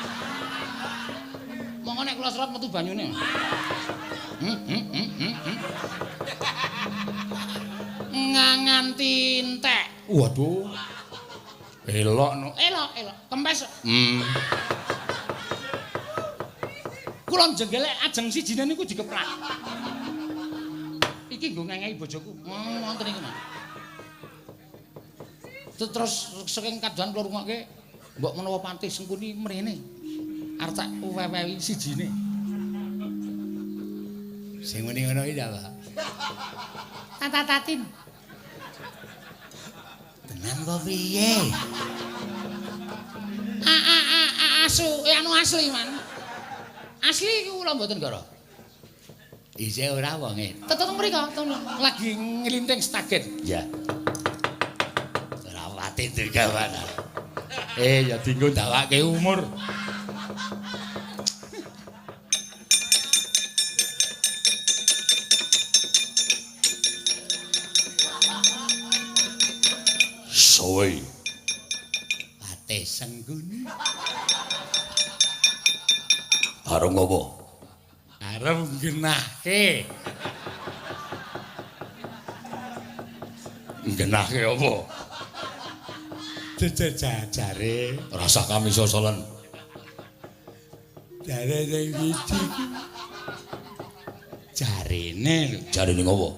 Monggo nek kula serot metu banyune. Nganti entek. Waduh. Elok no. Elok, elok. Kempes. Kula jenggelek ajeng sijine niku dikeplak. Iki nggo ngengehi bojoku. Wonten niku, Mas. Terus saking kadohan kula rungokke mbok menawa Patih Sengkuni mrene. Arep tak wewehi sijine. Sing muni ngono iki ta, Pak? Tata-tatin. Tenan kok piye? Asu, anu asli, Man. Asli iki kula mboten gara. Isih ora wonge. Tetep mriko, lagi nglinting stagen. Ya. Ora pati digawan. Ya dinggo ndawake umur. Soe. Patih Sengguni. Arep ngopo? Arep nggenahke. Nggenahke apa? Jejajare Rasah kami sosolen. Jare sing siji. Jarene lho. Jarene ngopo?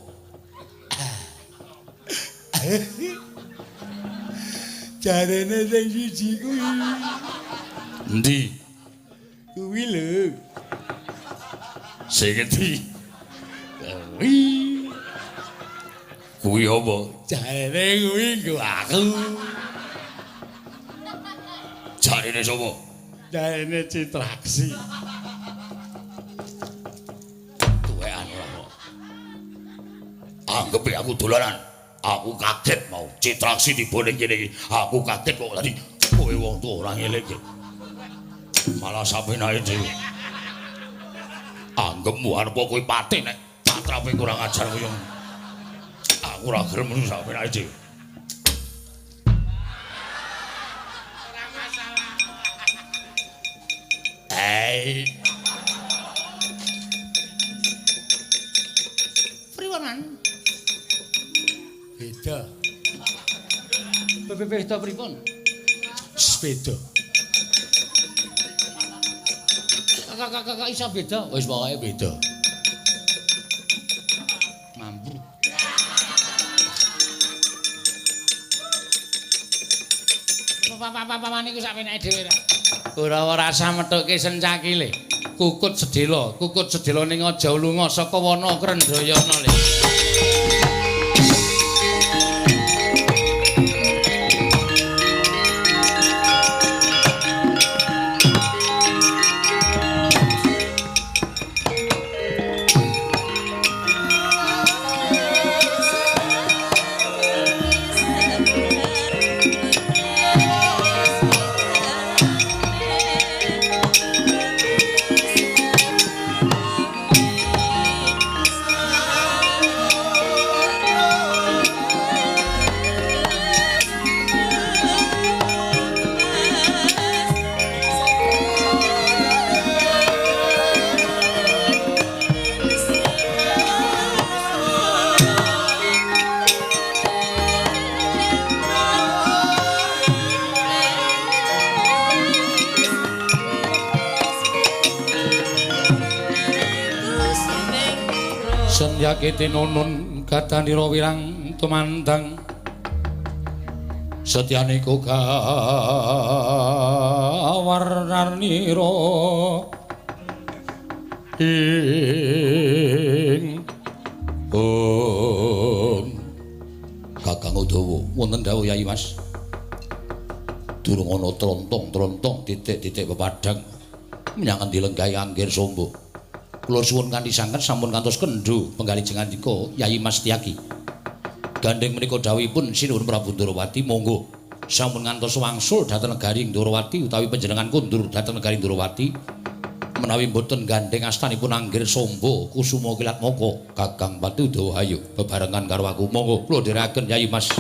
Jarene sing siji kuwi. Endi? Kuwi lho. Sing endi? Kuwi. Kuwi apa? Jarene kuwi nggo aku. Jarene sapa? Jarene Citraksi. Tuwekan ora kok. Anggepe aku dolanan. Aku kaget mau Citraksi tiba ning kene iki. Aku kaget kok tadi kowe wong tuwa ora ngelingke. Malah sapenake dhewe. Anggepmu arep kowe pati nek patrape kurang ajar kowe. Aku ora gelem sapenake dhewe. Ora masalah. Hei. Priwonan? Beda. Beda pripun? Sepeda. Kakak iso beda? Wis pokoke beda. Mampu. Papa niku sak penake dhewe ra. Kurawa rasa methuke sencakile. Kukut sedela ning aja lunga saka wana Krendayana le. Senjakete nunun gadanira wirang tumandang Setyane gawarnanira ing Om Kakang Udawa wonten dawuh Yai Mas. Durung ana trontong-trontong titik-titik pepadang menyang endi lenggahe Anggir Sombo. Kula suwun kanthi sanget sampun kantos kendho penggalih jengandika Yai Mas Setyaki. Gandeng menika dawuhipun Sinuwun Prabu Ndorowati monggo sampun ngantos wangsul dhateng negari Ndorowati utawi panjenengan kundur dhateng negari Ndorowati menawi mboten gandeng astanipun Anggir Sombo Kusuma Kilatmaka Kakang Pati Udawa ayo bebarengan karo aku monggo kula dherekaken Yai Mas.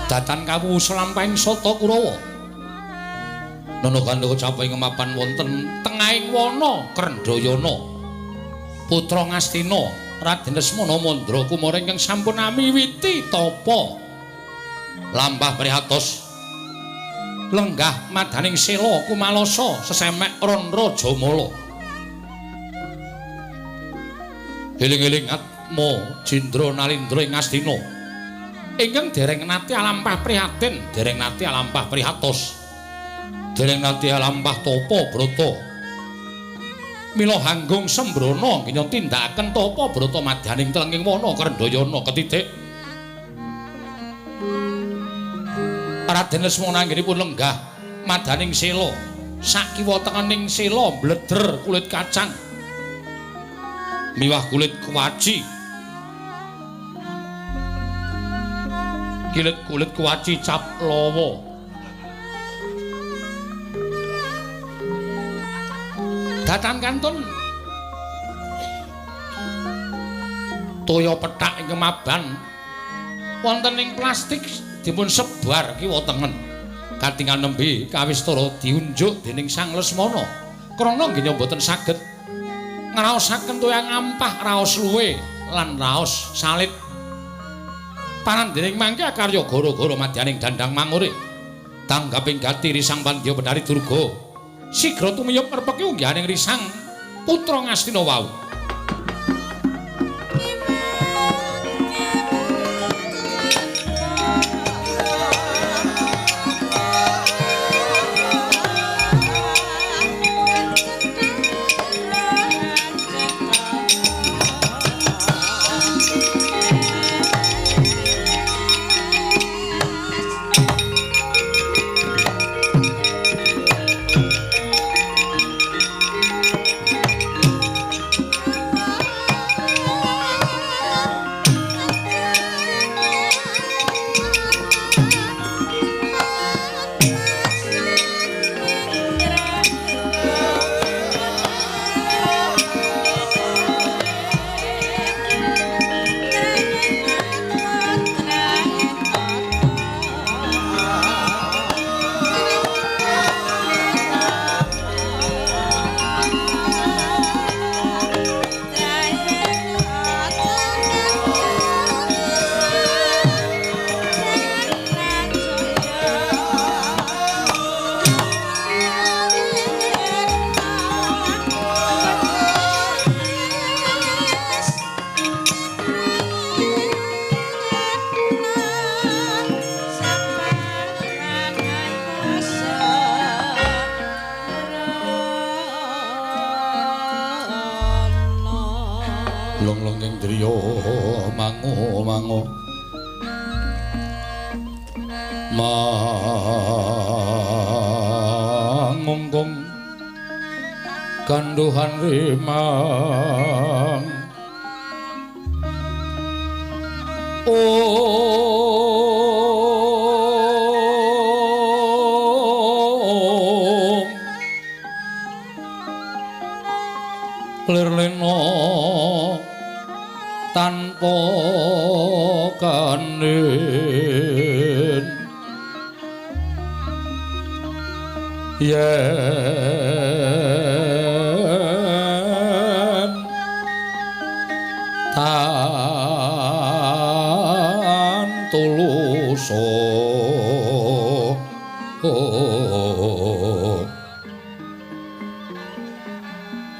Datan kawu selampahing Sata Kurawa. Nono kandha caping mapan wonten tengahing wana Krendayana. Putra Ngastina Raden Lesmana Mandra Kumara ingkang sampun amiwiti tapa. Lampah prihatos lenggah madaning sela kumalasa sesemek Ranrajamala. Eling-eling atma Jendra Nalindra ing Astina. Ingkang dereng nate alampah prihatin, dereng nate alampah prihatos. Dereng nate alampah tapa brata. Mila hanggung sembrana nginya tindakaken tapa brata madyaning telenging wana Krendhayana ketitik. Raden Lesmana anggenipun lenggah madaning sela. Sakiwa tengening sela mbleder kulit kacang. Miwah kulit kuaci. Kulit kuaci cap lawa. Datan kantun toya pethak ingkang maban wonten ing plastik dipun sebar kiwa tengen. Katingal nembe kawistara diunjuk dening Sang Lesmana. Krana nggih mboten saged ngraosaken toya ngampah raos luwe lan raos salit. Panandhening mangke akarya gara-gara madyaning dandang mangure. Tanggaping gati Risang Pandya Betari Durga. Sigra tumiyup ngrepeki unggahaning Risang putra Ngastina wau. Long-longing driya mango-mango mangungkung kanduhan rimang. Om lir lena tanpa kanin yen tan tuluso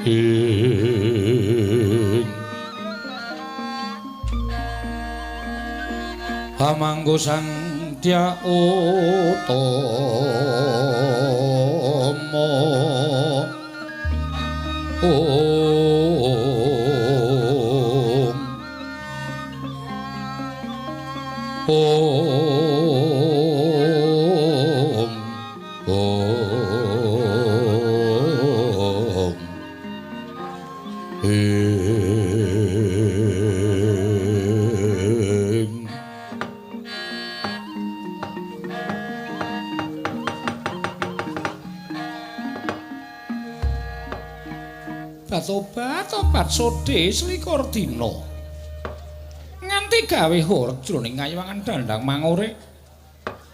ing hamanggo Sang Dya Utama. Om Om Om Ing. Obat-obat sode selikur dina nganti gawe hor jroning ngayiwangan dandang mangure.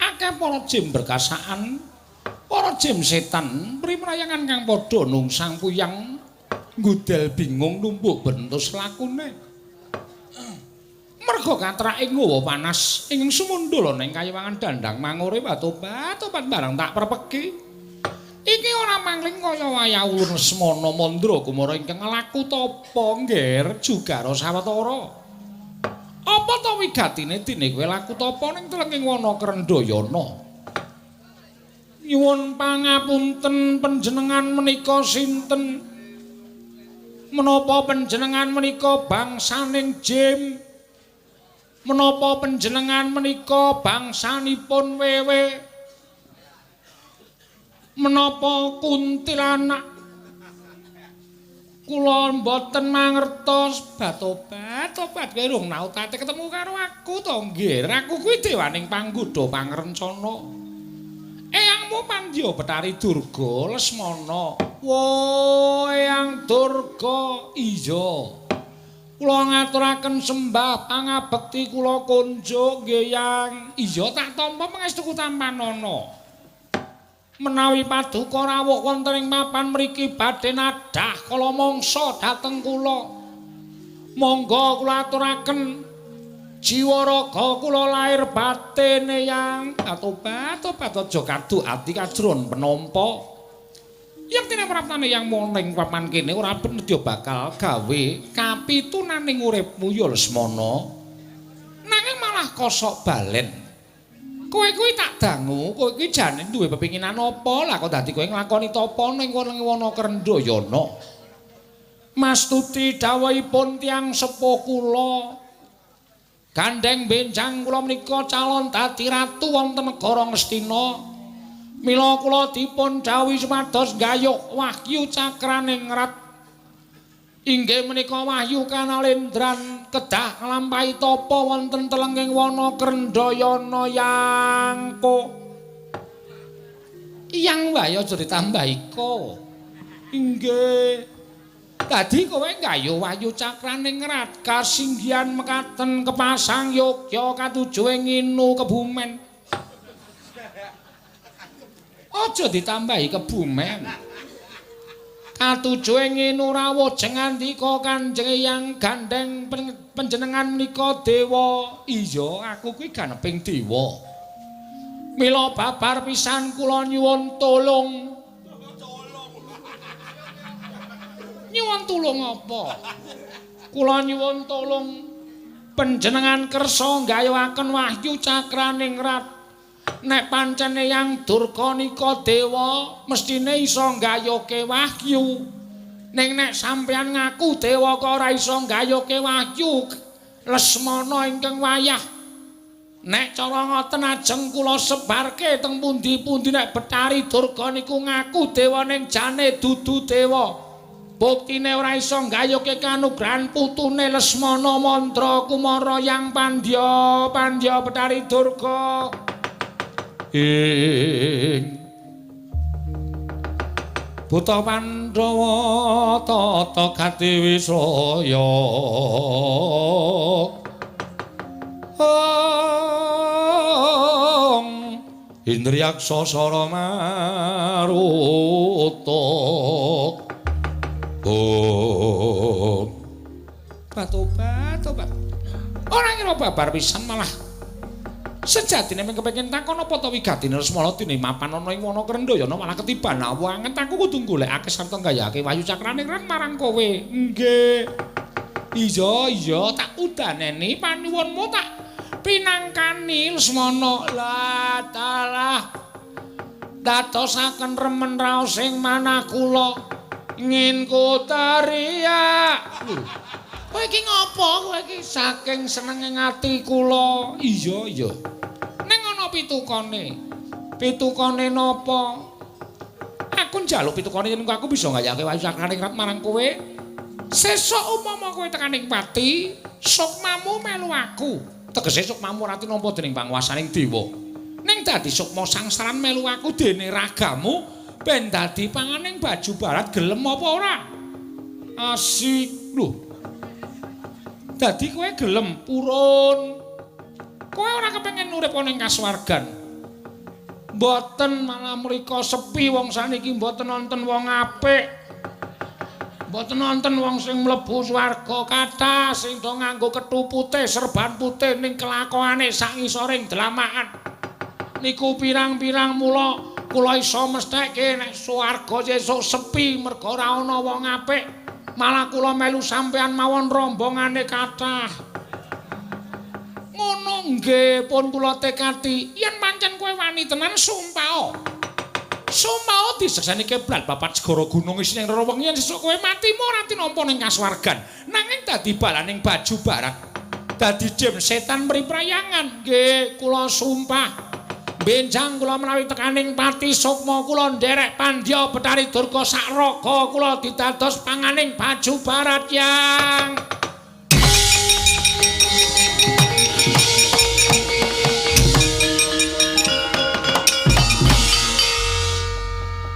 Akeh para jim berkasaan, para jim setan primrayangan kang padha nungsang puyang ngudel bingung numbuk bentus lakune. Merga katrake ngowo panas ing sumundul ana ing kayiwangan dandang mangure. Obat-obat barang tak prepeki. Iki ora mangling kaya wayah ulun Lesmana Mandra Kumara ingkang nglaku tapa ngger jugara sawetara. Apa ta wigatine dene kowe laku tapa ning telenging wana Krendhayana? Nyuwun pangapunten panjenengan menika sinten? Menapa panjenengan menika bangsaning Jim? Menapa panjenengan menika bangsanipun Wewe? Menapa kuntilanak? Kula mboten mangertos. Batobat, tobat kowe rung nau tate ketemu karo aku to, nggih. Aku kuwi dewaning panggodha pangrencana. Eyangmu Pandya Betari Durga Lesmana. Wo, Eyang Durga, iya. Kula ngaturaken sembah pangabekti kula kunjuk nggih, Yang. Iya, tak tampa pangestuku tampanana. Menawi paduka rawuh wonten ing papan mriki badhe nadhah kala mangsa dhateng kula. Monggo kula aturaken jiwa raga kula lahir batin, Yang. Atobat, tobat aja kadu ati kajron penampa. Yektine praptane Yang ning papan kene ora bener bakal gawe kapitunaning uripmu ya Lesmana. Nanging malah kosok balen. Kowe kuwi tak dangu, kowe kuwi jane duwe pepinginan apa lah kok dadi kowe nglakoni tapa ning wana Krendhayana. Mastuti dawuhipun tiyang sepuh kula. Gandeng benjang kula menika calon dadi ratu wonten negara Ngastina. Mila kula dipun dawuhi supados nggayuh wahyu cakraning rat. Inggih menika wahyu kanalendran kedah nglampahi tapa wonten telenging wana Krendhayana Yangko. Yang wae aja ditambahi ko. Inggih. Dadi kowe nggayuh wahyu cakraning rat kasinggihan mekaten kepasang yogya katujuhe nginu Kebumen. Aja ditambahi Kebumen. Katujuhe nginu rawuh jengandika Kanjeng Eyang gandeng panjenengan menika dewa. Iya, aku kuwi ganeping dewa. Mila babar pisan kula nyuwun tulung. Nyuwun tulung apa? Kula nyuwun tulung panjenengan kersa nggayuhaken wahyu cakraning rat. Nek pancen Eyang Durga nika dewa, mestine iso nggayuhke wahyu. Ning nek sampeyan ngaku dewa kok ora iso nggayuhke wahyu, Lesmana ingkang wayah. Nek cara ngoten ajeng kula sebarke teng pundi-pundi nek Betari Durga niku ngaku dewa ning jane dudu dewa. Buktine ora iso nggayuhke kanugrahan putune Lesmana Mandra Kumara Yang Pandya, Pandya Betari Durga. Ing Buta Pandhawa tata gati wisaya. Ong Indriyaksa sara maruta. Om. Batobat, tobat. Ora ngira babar pisan malah sejatine mung kepengin takon apa ta wigatine Lesmana dene mapan ana ing wana Krendhayana malah ketiban awangen aku kudu golekake sarta nggayake wahyu cakrane ren marang kowe. Nggih. Iya, iya, tak udaneni panuwunmu tak pinangkani Lesmana. Lah dalah. Dadosaken remen raos ing manah kula ngin kuteriak. Kowe iki ngopo? Kowe iki saking senenge ati kula. Iya, iya. Ning ana pitukane. Pitukane napa? Aku njaluk pitukane yen aku bisa ngayake wahyu cakraning rat marang kowe. Sesuk upama kowe tekaning pati, sukmamu melu aku. Tegese sukmamu ora tinampa dening panguwasaning dewa. Ning dadi sukma sangsaran melu aku dene ragamu ben dadi panganing baju barat gelem apa ora? Asik. Lho. Dadi kowe gelem purun. Kowe ora kepengin urip ana ing kasuwargan. Mboten malah mriko sepi wong saniki mboten nonton wong apik. Mboten nonton wong sing mlebu swarga kathah sing do nganggo kethu putih, serban putih ning kelakuane sak ngisoring dlamakan. Niku pirang-pirang mula Kula iso mestheke nek swarga sesuk sepi merga ora ana wong apik. Malah kula melu sampean mawon rombongane kathah. Ngono nggih pun kula tekati. Yen pancen kowe wani tenan sumpah. Sumpah disekseni keblat babat segara gunung isine ing wengi yen sesuk kowe mati ora tinampa ning kasuwargan. Nanging dadi balaning baju barat. Dadi jem setan mriprayangan. Nggih kula sumpah. Benjang kula menawi tekaning pati sukma kula nderek pandya Betari Durga sak raga kula didados panganing baju barat yang.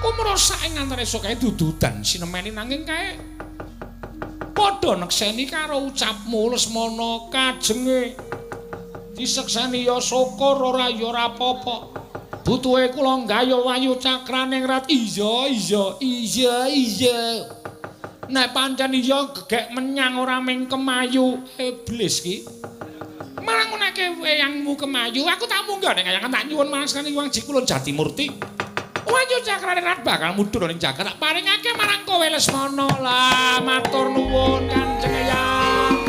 Kumrosak ing antara esuk kae dududan sinemeni nanging kae padha nekseni karo ucapmu Lesmana kajenge. Disekseni ya syukur ora ya ora apa-apa. Butuhe kula nggayuh wayu cakraning rat. Iya iya iya iya. Nek pancen iya gegek menyang ora ming kemayu iblis ki. Marang ngunake weyangmu kemayu, aku tak munggah ning kayangan tak nyuwun marang sekani Hyang Jikulun Jatimurti. Wayu cakraning rat bakal mudhun ning jagat tak paringake marang kowe Lesmana. Lah matur nuwun Kanjeng Eyang.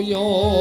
Uyun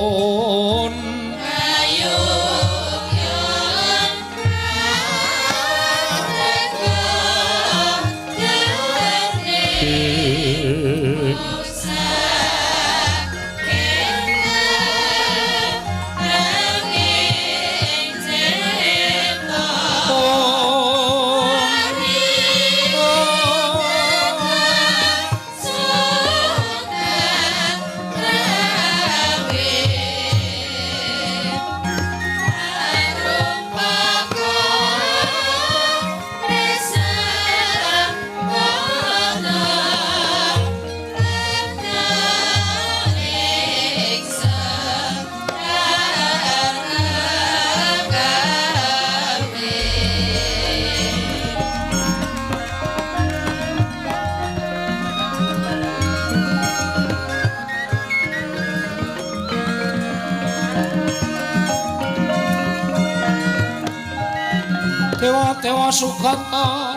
Dewa-dewa sugata.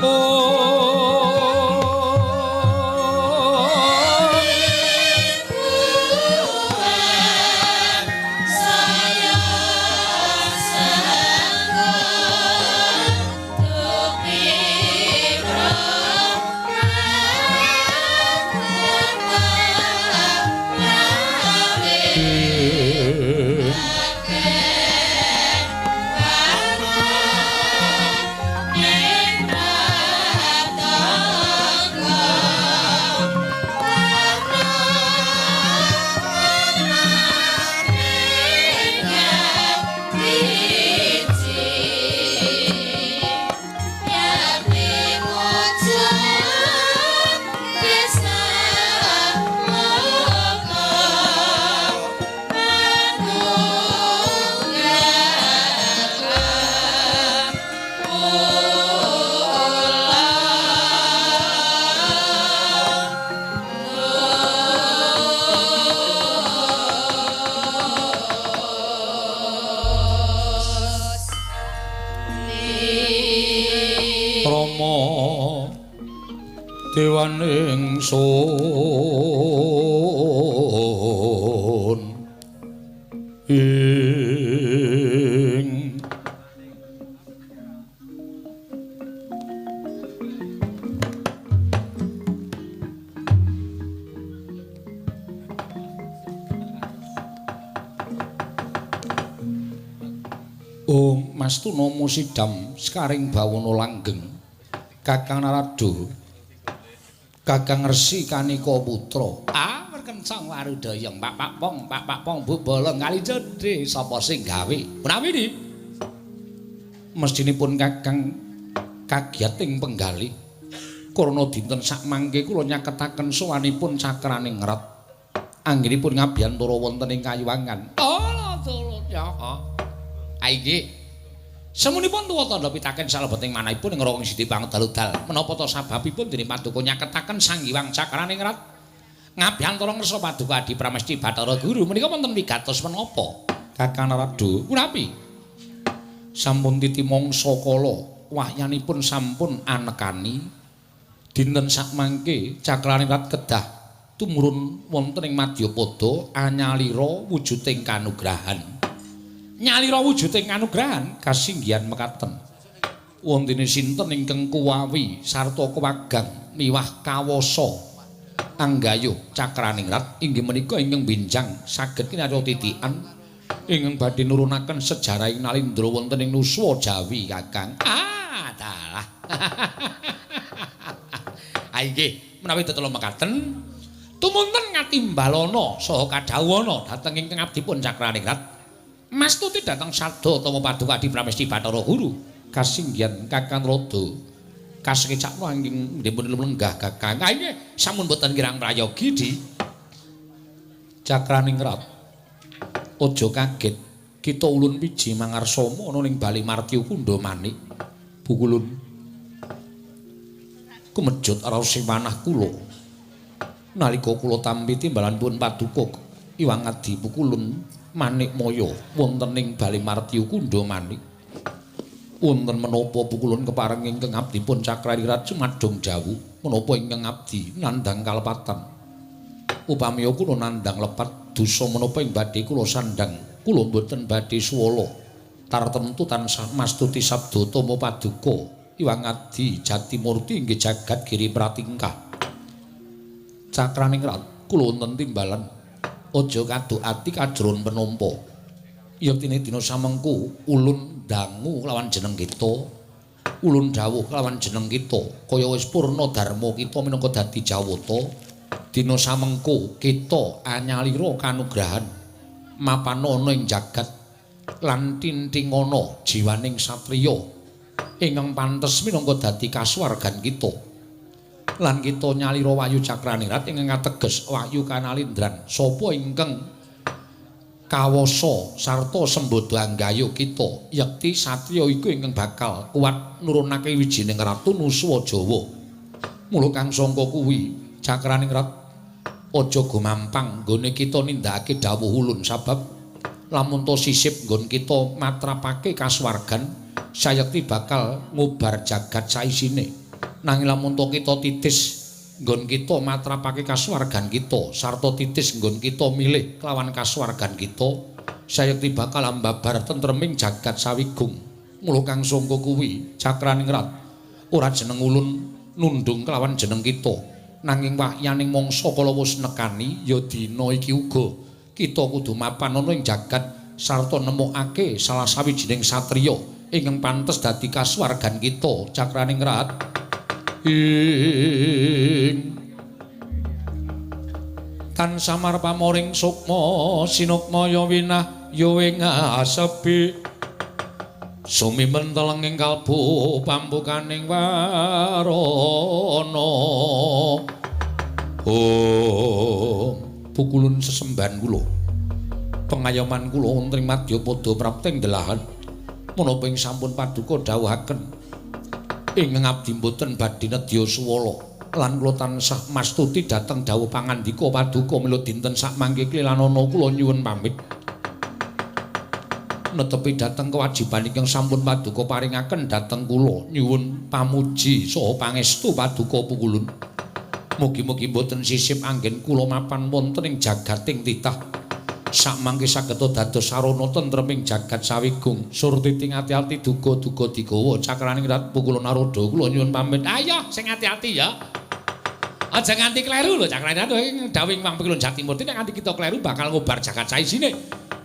Amen. Dewaning sun ing Om Mastuna musidam sekaring bawana langgeng Kakang Narada Kakang Resi Kanika Putra. Ah, merkencang warudaya Pak Pong, Pak Pong bubolong kali jodhe sapa sing gawe? Menawi ni mestinipun Kakang kagiyating penggalih karana dinten sakmangke kula nyaketaken sowanipun Cakraning Rat anggenipun ngabiyantara wonten ing Kayuwangan. Oh, tulung ya. Ah inggih. Semunipun tuwa tandha pitaken salebeting manahipun ing Rawang Sidi Pangdaludal. Menapa ta sababipun dene paduka nyaketaken Sang Hyang Cakraning Rat ngabiyantara ngrsa paduka Adi Pramesti Bathara Guru menika wonten wigatos menapa? Kakang Narada, punapi? Sampun titi mangsa kala wahyanipun sampun anekani dinten sakmangke Cakraning Rat kedah tumurun wonten ing Madyapada anyalira wujuding kanugrahan. Nyalira wujuding kanugrahan kasinggihan mekaten. Wontene sinten ingkang kuwawi sarta kewagang miwah kawasa anggayuh Cakraning Rat inggih menika ingkang benjang saged kinarya titikan ingkang badhe nurunaken sejarahing Nalindra wonten ing Nuswa Jawi Kakang. Ah, dalah. Ah inggih, menawi tetela mekaten tumunten ngatimbalana saha kadhawuhana dhateng ingkang abdipun Cakraning Rat. Mastuti dhateng sabda tama paduka Adi Pramesti Bathara Guru. Kasinggihan Kakang Rada kasekecakno angin dipun lenggah Kakang. Ah inggih, sampun boten kirang prayogi di Cakraning Rat. Aja kaget, kita ulun wiji mangarsama ana ning Bali Martya Kundha Manik. Bukulun kumejut raos manah kula. Nalika kula tampi timbalanipun paduka Iwang Adi Pukulun Manik Maya wonten ing Bali Martya Kundha Manik. Wonten menapa Pukulun kepareng ingkang abdipun Cakraning Rat sumadong jawuh menapa ingkang abdi nandhang kalepatan. Upami kula nandhang lepat dosa menapa ing badhe kula sandhang, kula mboten badhe suwala. Tartemtu tansah mastuti sabda tama paduka Iwang Adi Jatimurti inggih jagat giri pratingkah. Cakraning Rat kula wonten timbalan aja kaduk ati kajron penampa. Yektine dina samengku ulun dangu kelawan jeneng kita, ulun dawuh kelawan jeneng kita, kaya wis purna dharma kita minangka dadi jawata. Dina samengku kita anyalira kanugrahan mapan ana ing jagat lan tintingana jiwaning satriya ingkang pantes minangka dadi kasuwargan kita. Lan kita nyalira wahyu Cakraning Rat ingkang ateges wahyu kanalindran sapa ingkang kawasa sarta sembada anggayuh kita yekti satriya iku ingkang bakal kuat nurunake wijining ratu Nuswa Jawa. Mula kang sangka kuwi Cakraning Rat aja gumampang nggone kita nindakake dawuh ulun sabab lamun to sisip nggon kita matrapake kasuwargan sayekti bakal ngubar jagat saisine. Nanging lamun to kita titis nggon kita matrapake kasuwargan kita sarta titis nggon kita milih kelawan kasuwargan kita sayekti bakal ambabar tentreming jagat sawigung. Mula kang sangka kuwi Cakraning Rat ora jeneng ulun nundung kelawan jeneng kita, nanging wahyaning mangsa kala wis nekani ya dina iki uga kita kudu mapan ana ing jagat sarta nemokake salah sawijining satriya ingkang pantes dadi kasuwargan kita Cakraning Rat. Ing tan samar pamoring sukma sinukmaya winah ya ing asepi sumimen telenging kalbu pambukaning warana. Oh, pukulun sesembahan kula pengayoman kula wonten ing Madyapada prapting delahan menapa ing sampun paduka dawuhaken ingkang abdi mboten badhe nedya suwala lan kula tansah mastuti dhateng dawuh pangandika paduka mila dinten sakmangke klilanana kula nyuwun pamit netepi dhateng kewajiban ingkang sampun paduka paringaken dhateng kula nyuwun pamuji saha pangestu paduka pukulun. Mugi-mugi mboten sisip anggen kula mapan wonten ing jagating titah. Sakmangke saged dados sarana tentreming jagat sawigung. Surtiting ati-ati duga-duga digawa cakraning rat pukul Narada. Kula nyuwun pamit. Ayo sing ati-ati ya. Aja nganti kleru lho cakraning rat ing dawuhing Wang Pikulun Jatimurti nek nganti kita kleru bakal ngobar jagat saisine.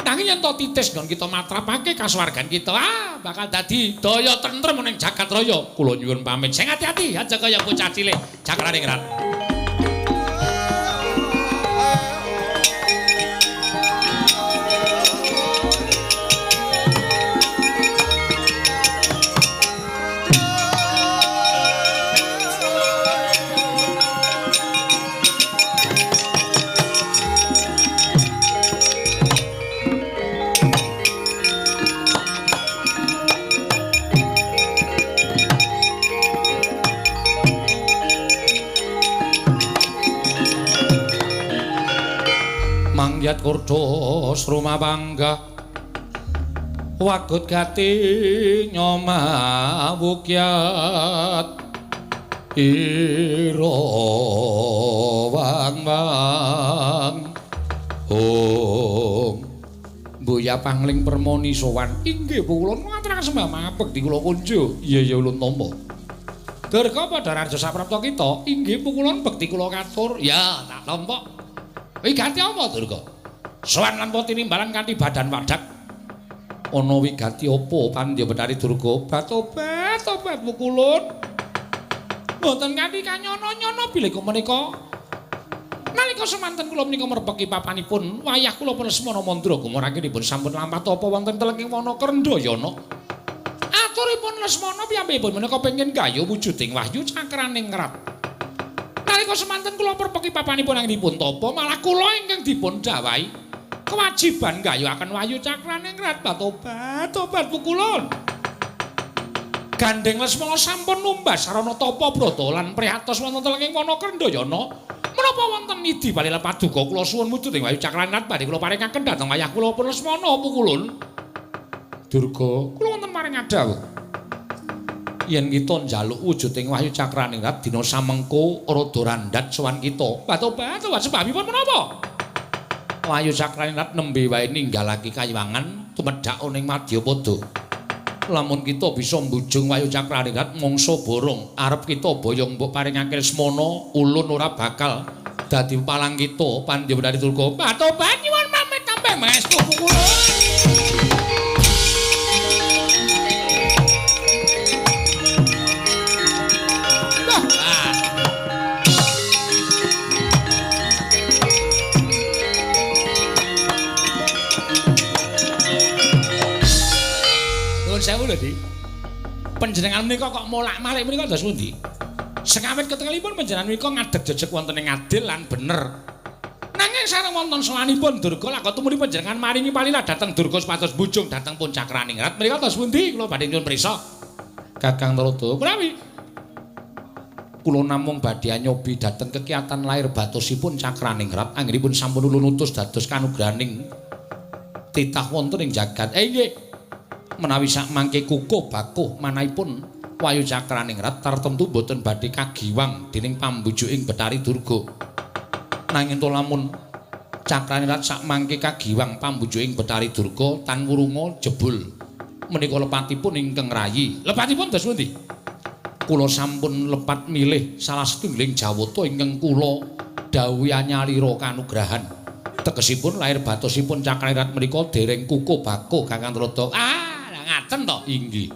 Nanging yen to titis nggon kita matrapake kasuwargan kita, ah bakal dadi daya tentrem ning jagat raya. Kula nyuwun pamit. Sing ati-ati aja kaya bocah cilik cakraning rat. Mangyat kurdo sruma bangga wagut gati nyoma wukyat ira wang wang om Buya pangling permoni sowan inggih kula ngaturaken sembah mapek di kula kunjo. Iya iya ulun tampa. Durga padha raja saprapta kita inggih pukulun bekti kula katur. Ya tak tampa. Wigati apa Durga? Sowan lan tinimbalan kanthi badan wadak. Ana wigati apa pandya Betari Durga? Obat obat pukulun. Mboten kanthi kanyono-nyono bilih menika. Nalika semanten kula menika merpeki papanipun wayah kula pun Lesmana Mandra gumurakenipun sampun lampah tapa wonten telenging wana Krendayana. Aturipun Lesmana piyambakipun menika pengin gayuh wujuding wahyu cakraning rat. Nalika semanten kula perpeki papanipun anggenipun tapa malah kula ingkang dipun dawahi kewajiban gayuhaken wahyu cakraning rat. Tobat tobat pukulun. Gandeng Lesmana sampun numbas sarana tapa brata lan prihatos wonten telenging wana Krendayana. Menapa wonten nidi balila paduka kula suwun wujuding wahyu cakraning rat badhe kula paringaken dhateng wayah kula pun Lesmana pukulun. Durga, kula wonten maring adhawuh. Yen kita njaluk wujuding wahyu cakraning rat dina samengko rada randhat sowan kita. Tobat tobat sebabipun menapa? Wahyu cakraning rat nembe wae ninggalake kayiwangan tumedhak ning Madyapada. Lamun kita bisa mbujung wahyu cakraning rat mangsa borong arep kita boyong mbok paringake Lesmana ulun ora bakal dadi palang kita pandya Betari Durga. Tobat nyuwun pamit tambah maestu pukulun. Sewu lho, Dik. Panjenengan menika kok molak-malik menika dados pundi? Sekawit ketengalipun panjenengan menika ngadeg jejeg wonten ing adil lan bener. Nanging sareng wonten sowanipun Durga lak tumuli panjenengan maringi palilah dhateng Durga supados bujung dhateng pun cakraning rat menika dados pundi? Kula badhe nyuwun prisa. Kakang Narada, menawi kula namung badhe nyobi dhateng kekiatan lair batosipun cakraning rat anggenipun sampun ulun utus dados kanugrahaning titah wonten ing jagat. Nggih. Menawi sakmangke kukuh bakuh manahipun wahyu cakraning rat tartemtu boten badhe kagiwang dening pambujuking Betari Durga. Nanging to lamun cakraning rat sakmangke kagiwang pambujuking Betari Durga tan wurunga jebul menika lepatipun ingkang rayi. Lepatipun dos pundi? Kula sampun lepat milih salah setunggaling jawata ingkang kula dawuhi anyalira kanugrahan. Tegesipun lair batosipun cakraning rat menika dereng kukuh bakuh Kakang Narada. Ah, ngaten to? Inggih.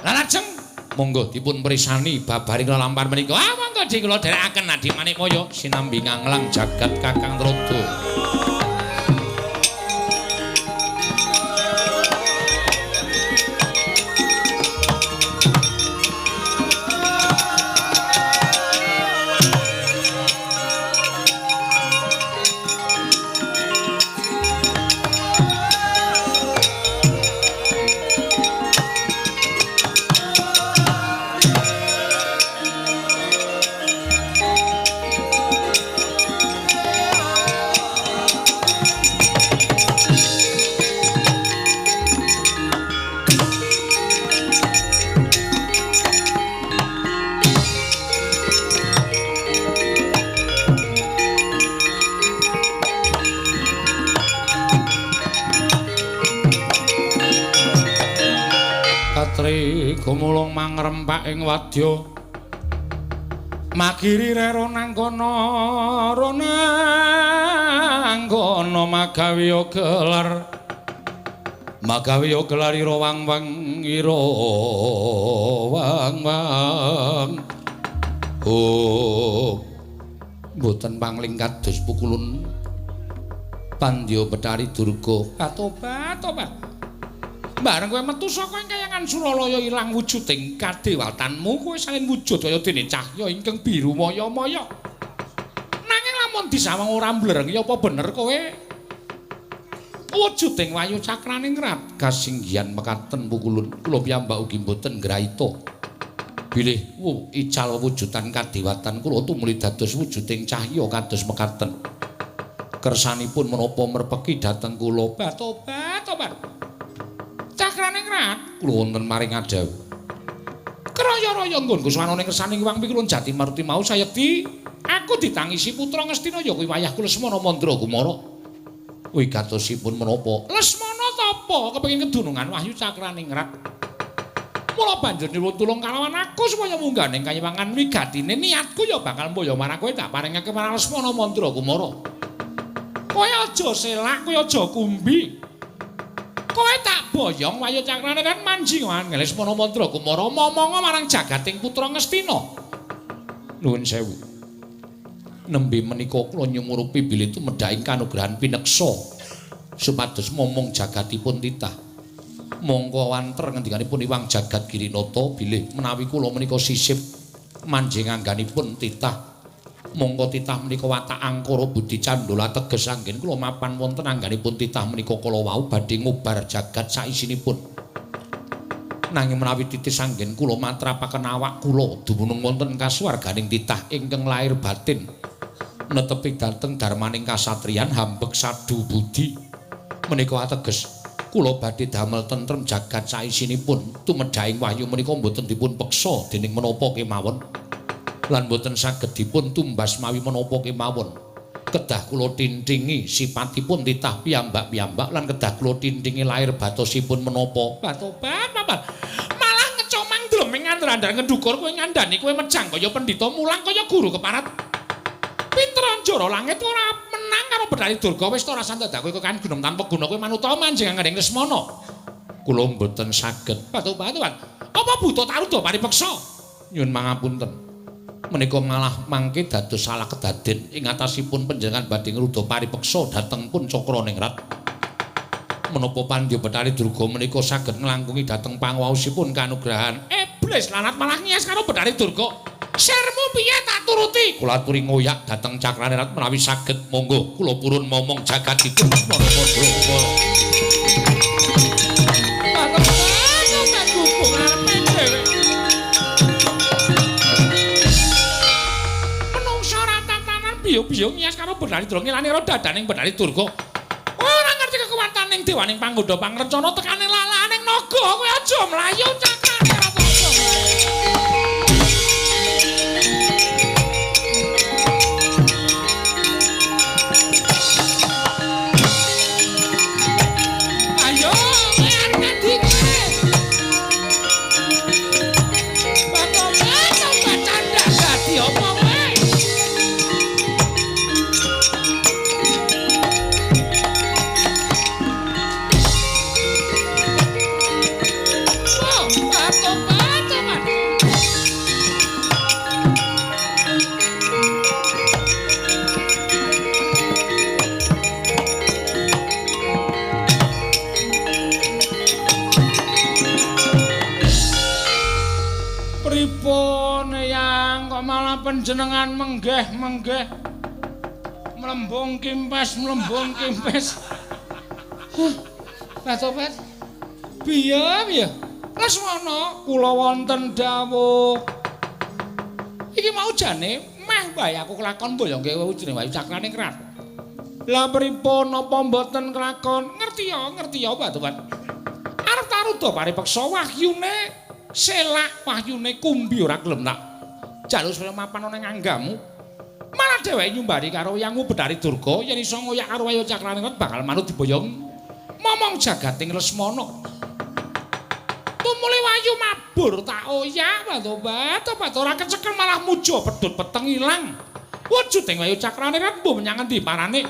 Lah lajeng monggo dipun prisani babaring lelampahan menika. Ah monggo Dik kula dherekaken Adi Manikmaya sinambi nganglang jagat Kakang Narada. Ratri gumulung mangrempak ing wadya magiri rero nangkono ronangkono magawiya gelar magawiya gelar ira wang-wang ira wang-wang. Oh, mboten pangling kados pukulun Pandya Bethari Durga. Tobat, tobat. Bareng kowe metu saka ing kayangan Suralaya ilang wujuding kadewatanmu, kowe salin wujud kaya dene cahya ingkang biru maya-maya. Nanging lamun disawang ora mblereng ya apa bener kowe wujuding Wayu Cakraning Rat kasinggihan mekaten pukulun kula piyambak ugi mboten ngraita bilih ical wujudan kadewatan kula tumuli dados wujuding cahya kados mekaten. Kersanipun menapa merpeki dhateng kula. Tobat, tobat. Cakraning Rat kula wonten maring adhawuh. Kraya-raya nggonku swanane kersaning Hyang Pikulun Jati Maruti mau sayekti aku ditangisi putra Ngastina ya kuwi wayahku Lesmana Mandra Kumara. Wigatosipun menapa? Lesmana tapa kepengin kedunungan Wahyu Cakraning Rat. Mula banjur nyuwun tulung kalawan aku supaya munggah ning kayiwangan wigatine niatku ya bakal mboyo marang kowe tak paringake marang Lesmana Mandra Kumara. Kowe aja selak, kowe aja kumbi. Kowe tak boyong Wayu Cakrane kan manjing Lesmana Mandra Kumara momonga marang jagating putra Ngastina. Nuwun sewu. Nembe menika kula nyumurupi bilih tumedhaking kanugrahan pineksa supados momong jagatipun titah. Mongko wanter ngendikanipun Iwang Jagat Girinata bilih menawi kula menika sisip manjing angganipun titah. Mongko titah menika watak angkara budi candala teges anggen kula mapan wonten angganipun titah menika kala wau badhe ngubar jagat saisinipun. Nanging menawi titis anggen kula matrapaken awak kula dumunung wonten kasuwarganing titah ingkang lair batin netepi dhateng darmaning kasatriyan hambek sadu budi menika ateges kula badhe damel tentrem jagat saisinipun. Tumedhaing wahyu menika mboten dipun peksa dening menapa kemawon lan mboten saged dipun tumbas mawi menapa kemawon. Kedah kula tintingi sipatipun titah piyambak-piyambak lan kedah kula tintingi lair batosipun menapa. Tobat, tobat. Malah ngecomang dleming andar-andar ngendukur kowe ngandani kowe mejang kaya pendhita mulang kaya guru keparat. Pinter njara langit ora menang karo Bethari Durga wis ta ora sandadak kowe kan gunung tanpa guna kowe manuta manjing angganing Lesmana. Kula mboten saged. Tobat, tobat. Apa buta taruda paripeksa? Nyuwun mangapunten. Menika malah mangke dados salah kedaden ing atasipun panjenengan badhe ngruda paripeksa dhateng pun Cakraningrat. Menapa Pandya Bethari Durga menika saged nglangkungi dhateng panguwaosipun kanugrahan iblis lanat malah ngias karo Bethari Durga. Sirmu piye tak turuti? Kula aturi ngoyak dhateng Cakraningrat menawi saged monggo kula purun momong jagatipun Lesmana Mandra Kumara. Biyo-biyo ngias karo Bethari Durga ngilani ro dadaning Bethari Durga. Ora ngerti kekuwataning dewaning panggoda pangrencana tekane lalaning naga. Kowe aja mlayu Cakrane Rat aja mlayu. Ayo, kowe arep ngendi kowe? Batok-batok candhak dadi apa kowe? Pripun yang kok malah panjenengan menggeh-menggeh mlembung kimpes mlembung kimpes. Batobat. Piye piye? Lesmana kula wonten dawuh. Iki mau jane meh wae aku kelakon mboyongke wujuding Wayu Cakraning Rat. Lah pripun napa mboten kelakon? Ngerti ya, ngerti ya Batobat. Arep taruda paripeksa wahyune selak wahyune kumbi ora gelem tak jaluk supaya mapan ana ing anggamu. Malah dheweke nyumbari karo yangmu Bethari Durga yen iso ngoyak karo Wayu Cakraning bakal manut diboyong momong jagating Lesmana. Tumuli Wahyu mabur tak oyak tobat ora kecekel malah muja pedhot peteng ilang. Wujuding Wahyu Cakraningrat mbuh menyang endi parane?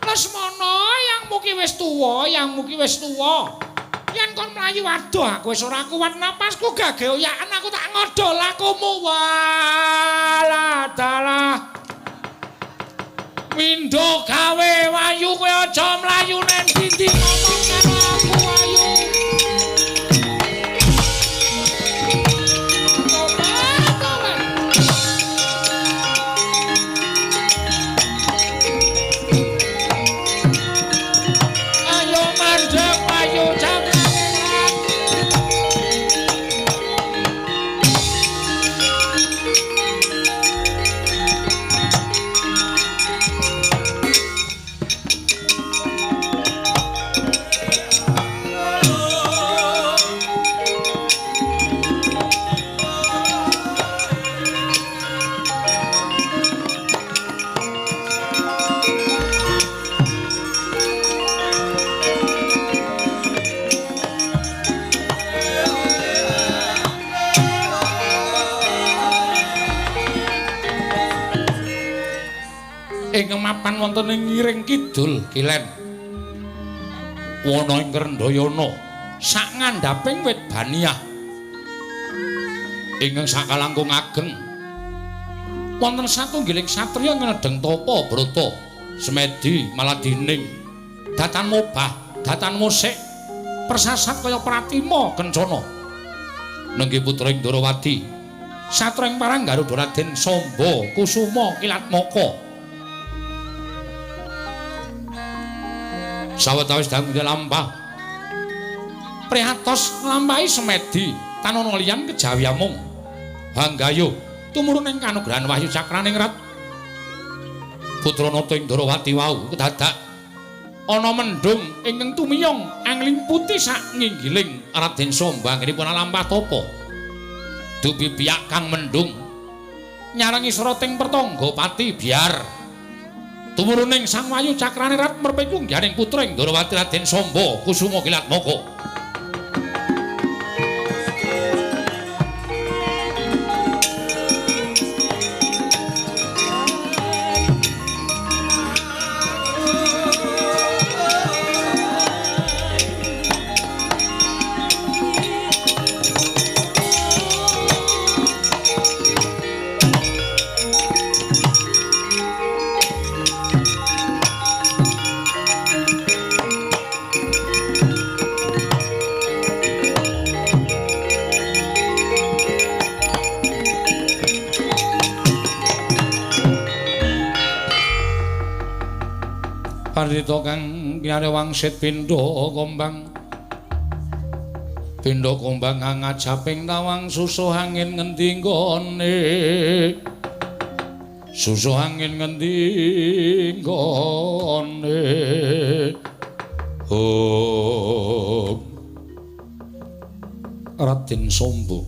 Lesmana, yang muki wis tuwa, yang muki wis tuwa. Yen kon mlayu adoh aku wis ora kuat napasku gage oyakan aku tak ngodho lakumu. Walah dalah. Windho gawe Wahyu kowe aja mlayu nang ndi-ndi ngomong karo aku Wahyu. Ayo mandheg Wahyu Cakraningrat. Ingkang mapan wonten ing ngiring kidul kilen wana ing Krendhayana sak ngandhaping wit baniah ingkang sakalangkung ageng wonten satunggiling satriya ngedheng tapa brata semedi maladining datan mobah datan musik persasat kaya pratima kencana nenggih putra ing Ndorowati satra ing parang Garuda Raden Samba Kusuma Kilatmaka. Sawetawis dangu lampah prihatos nglampahi semedi tanana liyan kejawi amung hanggayo tumurun ing kanugrahan Wahyu Cakraningrat putra nata ing Ndorowati wau kedadak ana mendhung ingkang tumiyong angling putih sak nginggiling Raden Samba anggenipun lampah tapa dupi biyak kang mendhung nyarengi srating pertangga pati biar tumuruning Sang Wahyu Cakraningrat merpek lungguhaning putra ing Ndorowati Raden Samba Kusuma Kilatmaka. Pandhita kang kinarya wangsit pindha kombang pindha kombang ngajaping tawang susuh angin ngendi nggone susuh angin ngendi nggone. Oh Raden Samba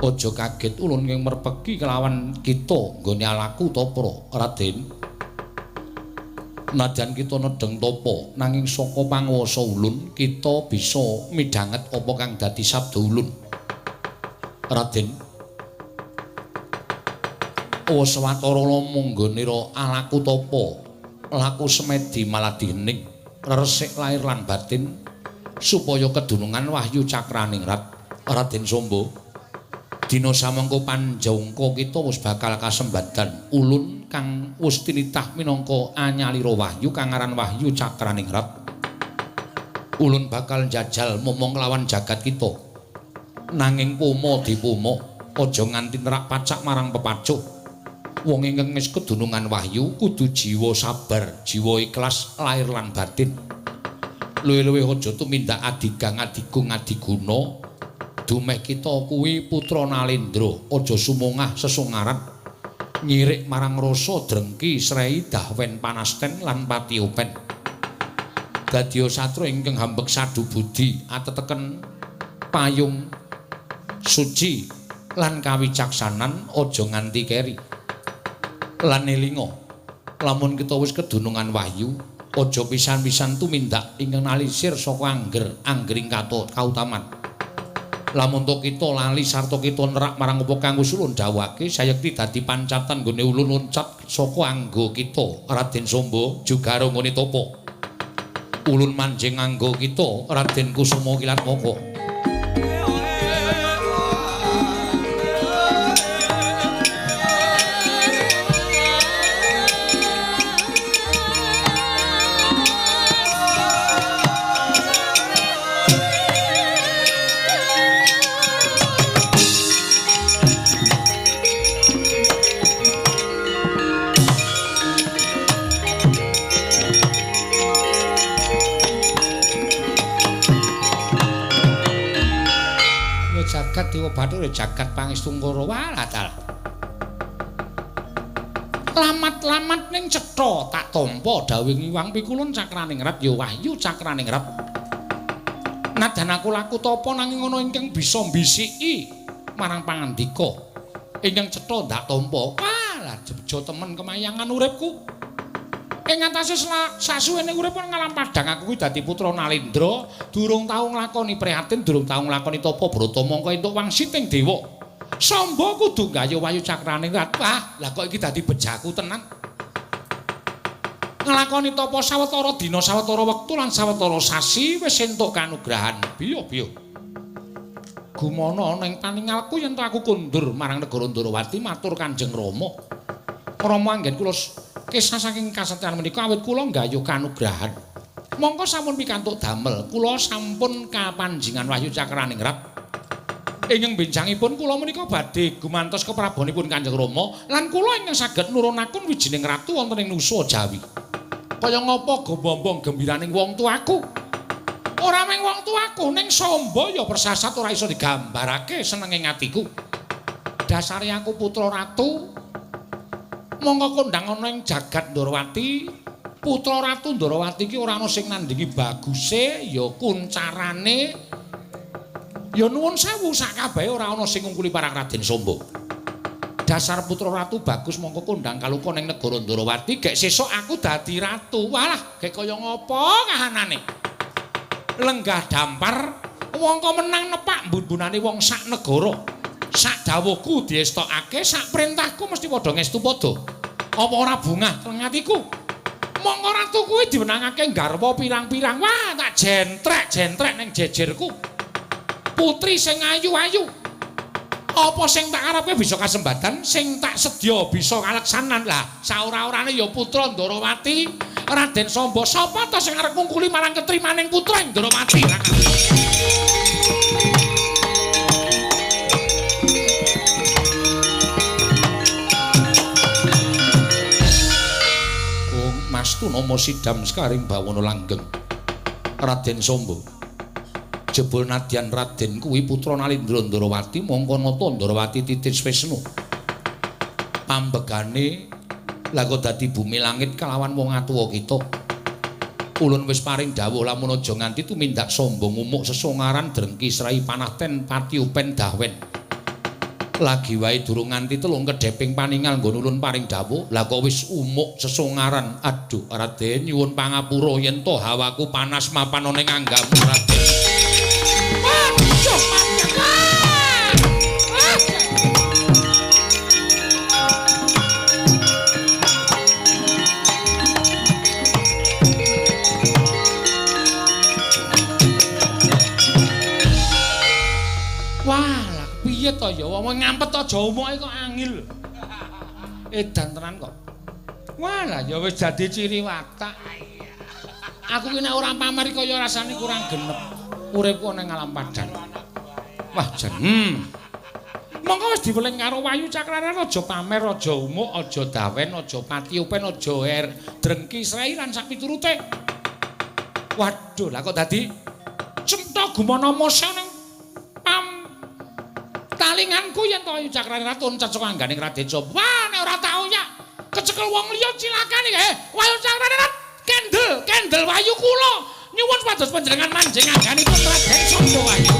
aja kaget ulun ing merpeki kelawan kita nggone alaku topra Raden. Nadyan kita nedheng tapa nanging saka panguwasa ulun kita bisa midhanget apa kang dadi sabda ulun Raden. Sawetara lomonggonira alaku tapa laku semedi maladining resik lahir lan batin supaya kedunungan Wahyu Cakraningrat. Raden Samba dina samangka panjangka kita wis bakal kasembadan ulun kang wis tinitah minangka anyalira wahyu kang aran Wahyu Cakraningrat. Ulun bakal njajal momong lawan jagat kita. Nanging pomo dipomo aja nganti nerak pacak marang pepacuh. Wong ingkang wis kedunungan wahyu kudu jiwa sabar, jiwa ikhlas lahir lan batin. Luwih-luwih aja tumindak adigang adigung adiguna. Dumeh kita kuwi putra Nalendra, aja sumongah sesungaran nyirik marang rasa drengki srei dahwen panasten lan patiopen. Dadya satra ingkang hambek sadu budi ateteken payung suci lan kawicaksanan aja nganti keri. Lan elinga lamun kita wis kedunungan wahyu aja pisan-pisan tumindak ingkang nalisir saka angger anggering kautaman. Lamun to kita lali sarta kita nerak marang apa kang wis ulun dawuhake sayekti dadi pancatan nggone ulun loncat saka anggo kita Raden Samba jugaro nggone tapa. Ulun manjing anggo kita Raden Kusuma Kilatmaka. Jagat Dewa Bathara jagat Pangestungkara walah dalah. Lamat-lamat ning cetha tak tampa dawuh Hyang Pikulun Cakraningrat ya wahyu Cakraningrat. Nadan aku laku tapa nanging ana ingkang bisa mbisiki marang pangandika. Ingkang cetha ndak tampa. Walah jejo temen kemayangan uripku. Ing atase sasuwene urip ngalam padhang aku kuwi dadi putra Nalendra, durung tau nglakoni prihatin, durung tau nglakoni tapa brata mongko entuk wangsiting dewa. Samba kudu gayuh wayu Cakraningrat. Wah, lah kok iki dadi bejaku tenan. Nglakoni tapa sawetara dina, sawetara wektu lan sawetara sasi wis entuk kanugrahan. Biyo-biyo. Gumana ana ing paningalku yen aku kondur marang negara Ndorowati matur Kanjeng Rama. Rama anggen kula kisah saking kasetyan menika awit kula nggayuh kanugrahan. Mongko sampun pikantuk damel, kula sampun kapanjingan wahyu Cakraningrat. Ingkang benjangipun kula menika badhe gumantos keprabonipun Kanjeng Rama lan kula ingkang saged nurunakun wijining ratu wonten ing Nusa Jawi. Kaya ngapa gombombong gembiraning wong tuaku? Ora mung wong tuaku, ning Samba ya persasat ora iso digambarake senenge atiku. Dasare aku putra ratu, mongko kondang ana ing jagat Ndorowati, putra ratu Ndorowati iki ora ana sing nandingi baguse, ya kuncarane, ya nuwun sewu sak kabehe ora ana sing ngungkuli parang Raden Samba. Dasar putra ratu bagus mongko kondang kaluka ning negara Ndorowati, gek sesuk aku dadi ratu. Walah, gek kaya ngapa kahanane? Lenggah dampar mongko menang nepak mbun-mbunane wong sak negara. Sak dawuhku diestokake, sak perintahku mesti padha ngestu padha. Apa ora bungah teng atiku? Mongko ratu kuwi diwenangake nggarwa pirang-pirang. Wah, tak jentrek-jentrek ning jejerku. Putri sing ayu-ayu. Apa sing tak karepke bisa kasembadan, sing tak sedya bisa kaleksanan. Lah, saora-orane ya putra Ndorowati, Raden Samba. Sapa ta sing arep ngungkuli marang ketrimaning putra Ndorowati? Mastu nama sidam sekaring bawana langgeng Raden Samba. Jebul nadyan Raden kuwi putra Nalendra Ndorowati mongko nata Ndorowati titis Wisnu. Pambegane lha kok dadi bumi langit kalawan wong atuwa kita. Ulun wis paring dawuh lamun aja nganti tumindak Samba ngumuk sesongaran drengki srai panaten patiupen dahwen. Lagi wae durung nganti telung kedheping paningal nggon ulun paring dawuh, lah kok wis umuk sesongaran. Aduh Raden nyuwun pangapura yen to hawaku panas mapan ana ing anggamu Raden. Waduh piye to ya wong ngampet aja umuke kok angil. Edan tenan kok. Wah lah ya wis dadi ciri watak. Aku ki nek ora pamer kaya rasane kurang genep. Uripku nang alam padang. Wah jan. Monggo wis diweling karo Wayu Cakrarana aja pamer, aja umuk, aja dawen, aja patiupen, aja er drengki srai lan sak piturute. Waduh lah kok dadi cemtha gumana masa nang pam talinganku yen to Ayu Cakraningrat loncat saka angganing Raden Samba. Wah nek ora tau ya kecekel wong liya cilakane. Wayu Cakraningrat kendel, kendel wayu kula. Nyuwun supados panjenengan manjing angganipun Raden Samba wayu.